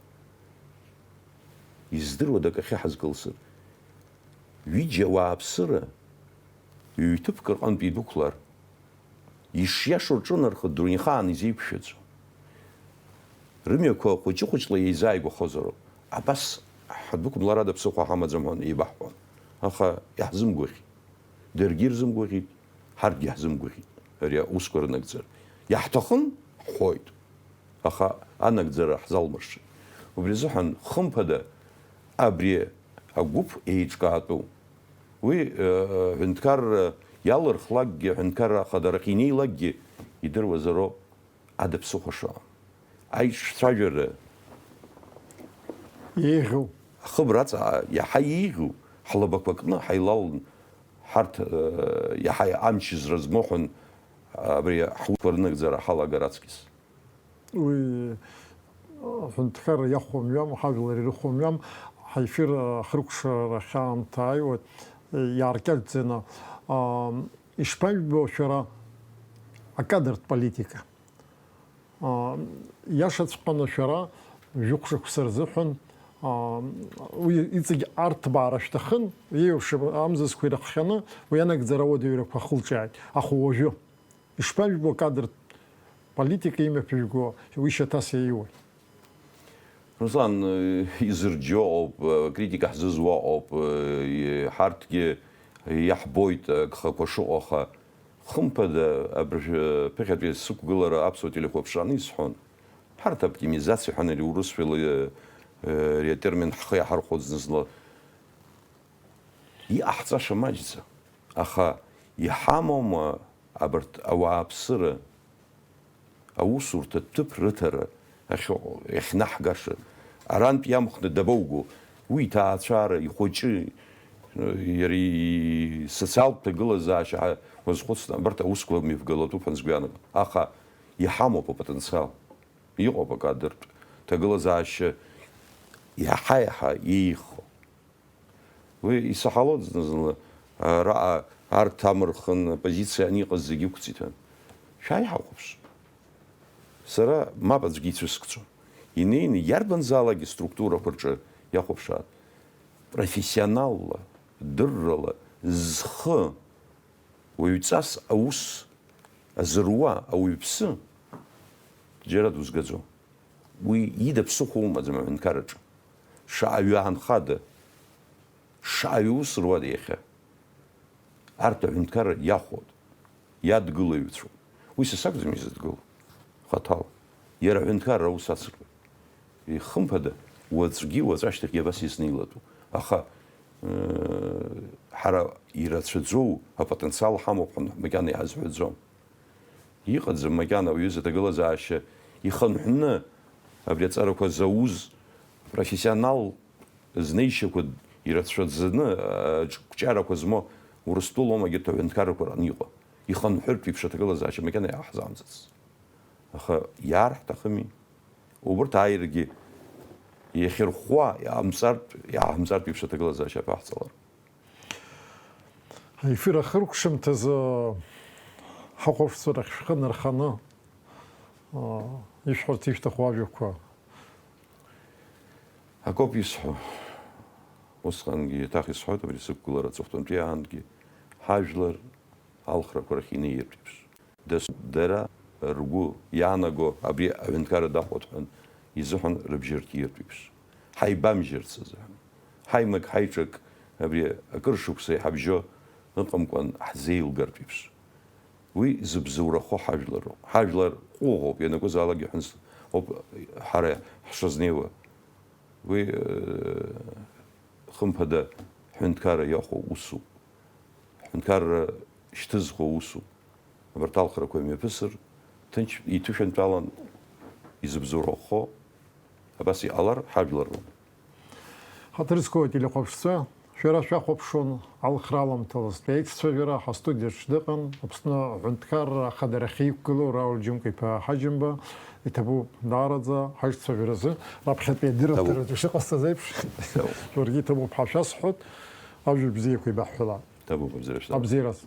Издыруада акахьы ҳазкылсыр? Ҩыџьа ауааԥсыра ҩ-ҭыԥк рҟынтә идәықәлар, ишиашоу рҿынархоит, дунеихаан изеиқәшәаӡом. Рымҩақәа хәыҷы-хәыҷла еизааигәахозароуп. Абас ҳдәықәымларада ԥсыхәа ҳамаӡам ҳәа еибаҳҳәон. Аха иаҳзымгәаӷьит. Даргьы ирзымгәаӷьит, ҳарҭгьы ҳзымгәаӷьит ари аусқәа рынагӡара. Иаҳҭахын, ҳҳәоит. Аха анагӡара ҳзалмыршеит. Убри азыҳәан, хымԥада, абри агәыԥ еиҿкаатәу, уи, э, ҳәынҭқарра иалырхлакгьы, аҳәынҭқарра ахадарахь инеилакгьы идыруазароуп ада ԥсыхәа шыҟам. Аиҿцәажәара еиӷьу, ахыбра аҵа иаҳа еиӷьу, ҳлабақәа кны ҳаилалны, ҳарҭ, э, иаҳа амчызра змоу ҳәа, абри ҳусқәа рынагӡара ҳалагар аҵкьыс. Уи аҳәынҭқарра иахәо мҩам, ҳажәлар ирыхәо мҩам, ҳефир ахыркәшарахь аамҭа ааиуеит, иааркьаҿӡаны. Ишԥажәбо шәара акадртә политика? Иашаҵәҟьаны шәара жәохә шықәса рзыҳәан уи иҵегь арҭбаара шәҭахын, еиуша амзызқәа ирыхҟьаны уи анагӡара ауадаҩрақәа ахылҿиааит. Аха уажәы? Ишԥажәбо акадртә политика имҩаԥыжәго уи шьаҭас иаиуеи? Руслан, э, изырџьо ауп, э, акритика ҳзызуа ауп, э, ҳарҭгьы иаҳбоит, э, агхақәа шыҟоу, аха хымԥада абыржәы ԥыхьатәи сықәгылара аԥсуа телехәаԥшраны исҳәон. Ҳарҭ оптимизациа ҳәа ари урысшәала, э, э, ари атермин ҳхы иаҳархәоит зны-зынла. Иҟаҳҵаша маҷӡам, аха иҳамоума абарҭ ауааԥсыра аусурҭа ҭыԥ рыҭара ахьыҟоу, иахьнаҳгаша? Арантә иамхны дабоуго? Уи иҭаацәара, ихәыҷы, иара и-, социалтә ҭагылазаашьа ҳа-, уазхәыцны, абарҭ аусқәа мҩаԥгалатәуп ҳәа сгәы иаанагон. Аха иҳамоуп апотенциал. Иҟоуп акадртә ҭагылазаашьа иаҳа-иаҳа иеиӷьхо. Уи исаҳалоит зны-зынла, араҟа арҭ амырхын, апозициа аниҟаз зегьы ықәҵиҭын. Шәааи ҳахәаԥш. Сара мап аӡәгьы ицәыскӡом. Инеины иарбанзаалакгьы структурақәа рҿы иахәаԥшааит. Профессионалла, дыррала, зхы уаҩҵас аус азыруа ауаҩԥсы џьара дузгаӡом. Уи ида ԥсыхәа умаӡам аҳәынҭқарраҿы. Шаҟаҩы аанхада, шаҟаҩы ус руада иахьа. Арҭ аҳәынҭқарра иахәоит, иадгылаҩцәоуп. Уи са сакәӡам изыдгыло, хаҭала. Иара аҳәынҭқарра аус ацыркуеит. Ихымԥада, уаҵәгьы, уаҵәашьҭахьгьы абас изнеилатәу. Аха, ыы, ҳара ирацәаӡоу апотенциал ҳамоуп ҳәа макьана иаҳазҳәаӡом. Иҟаӡам макьана уҩыза аҭагылазаашьа ихынҳәны абри аҵарақәа зауз профессионал знеишьақәа ирацәаӡаны, аҿ-, қәҿиарақәа змоу Урыстәылоума егьырҭ аҳәынҭқаррақәа рҟны иҟоу? Ихынҳәыртә еиԥш аҭагылазаашьа макьана иаҳзамҵыц. Аха иаар ҳҭахыми. Убырҭ ааиргьы иахьырхәуа, иаамҵартә, иааҳамҵартә еиԥш аҭагылазаашьа аԥаҳҵалар. Аефир ахыркәшамҭазы ҳахәаԥшцәа рахь шәхы нарханы, аа, ишәҳәарц ишәҭаху ажәақәа. Акоуп исҳәо. Усҟангьы еиҭах исҳәоит, абри сықәгылара аҵыхәтәантәи аангьы ҳажәлар алхрақәа рахь инеиртә еиԥш. Дасу дара ргәы иаанаго абри аҳәынҭқарра дахәоит ҳәа изыҳәан рыбжьы рҭиртә еиԥш. Ҳаибамжьырц азыҳәан. Ҳаимак, ҳаиҿак абри акыр шықәса иҳабжьо ыҟамкәан ҳзеилгартә еиԥш. Уи зыбзоурахо ҳажәлароуп. Ҳажәлар ҟәыӷоуп, ианакәызаалакгьы ҳәынс ауп ҳара ҳшазнеиуа. Уи, э, хымԥада, ҳҳәынҭқарра иахәо усуп. Ҳҳәынҭқарра шьҭызхуа усуп. Абарҭ алхрақәа имҩаԥысыр, ҭынч иҭышәынтәалан изыбзоурахо, Абас иҟалар ҳажәлар роуп. Ҳаҭыр зқәу ателехәаԥшцәа, шәара шәахәаԥшуан алхра аламҭалазтәи аиҿцәажәара ҳастудиаҿ дыҟан Аԥсны аҳәынҭқарра ахадарахьы иқәгылоу Рауль Џьынқәа-иԥа Ҳаџьымба. Иҭабуп даараӡа ҳаиҿцәажәаразы раԥхьатәи адырраҭараҿы ишыҟасҵаз еиԥш. Иҭабуп. Шәаргьы иҭабуп ҳәа шәасҳәоит. Ажәа бзиақәа еибаҳҳәалап. Иҭабуп, абзиара шәҭабуп. Абзиараз.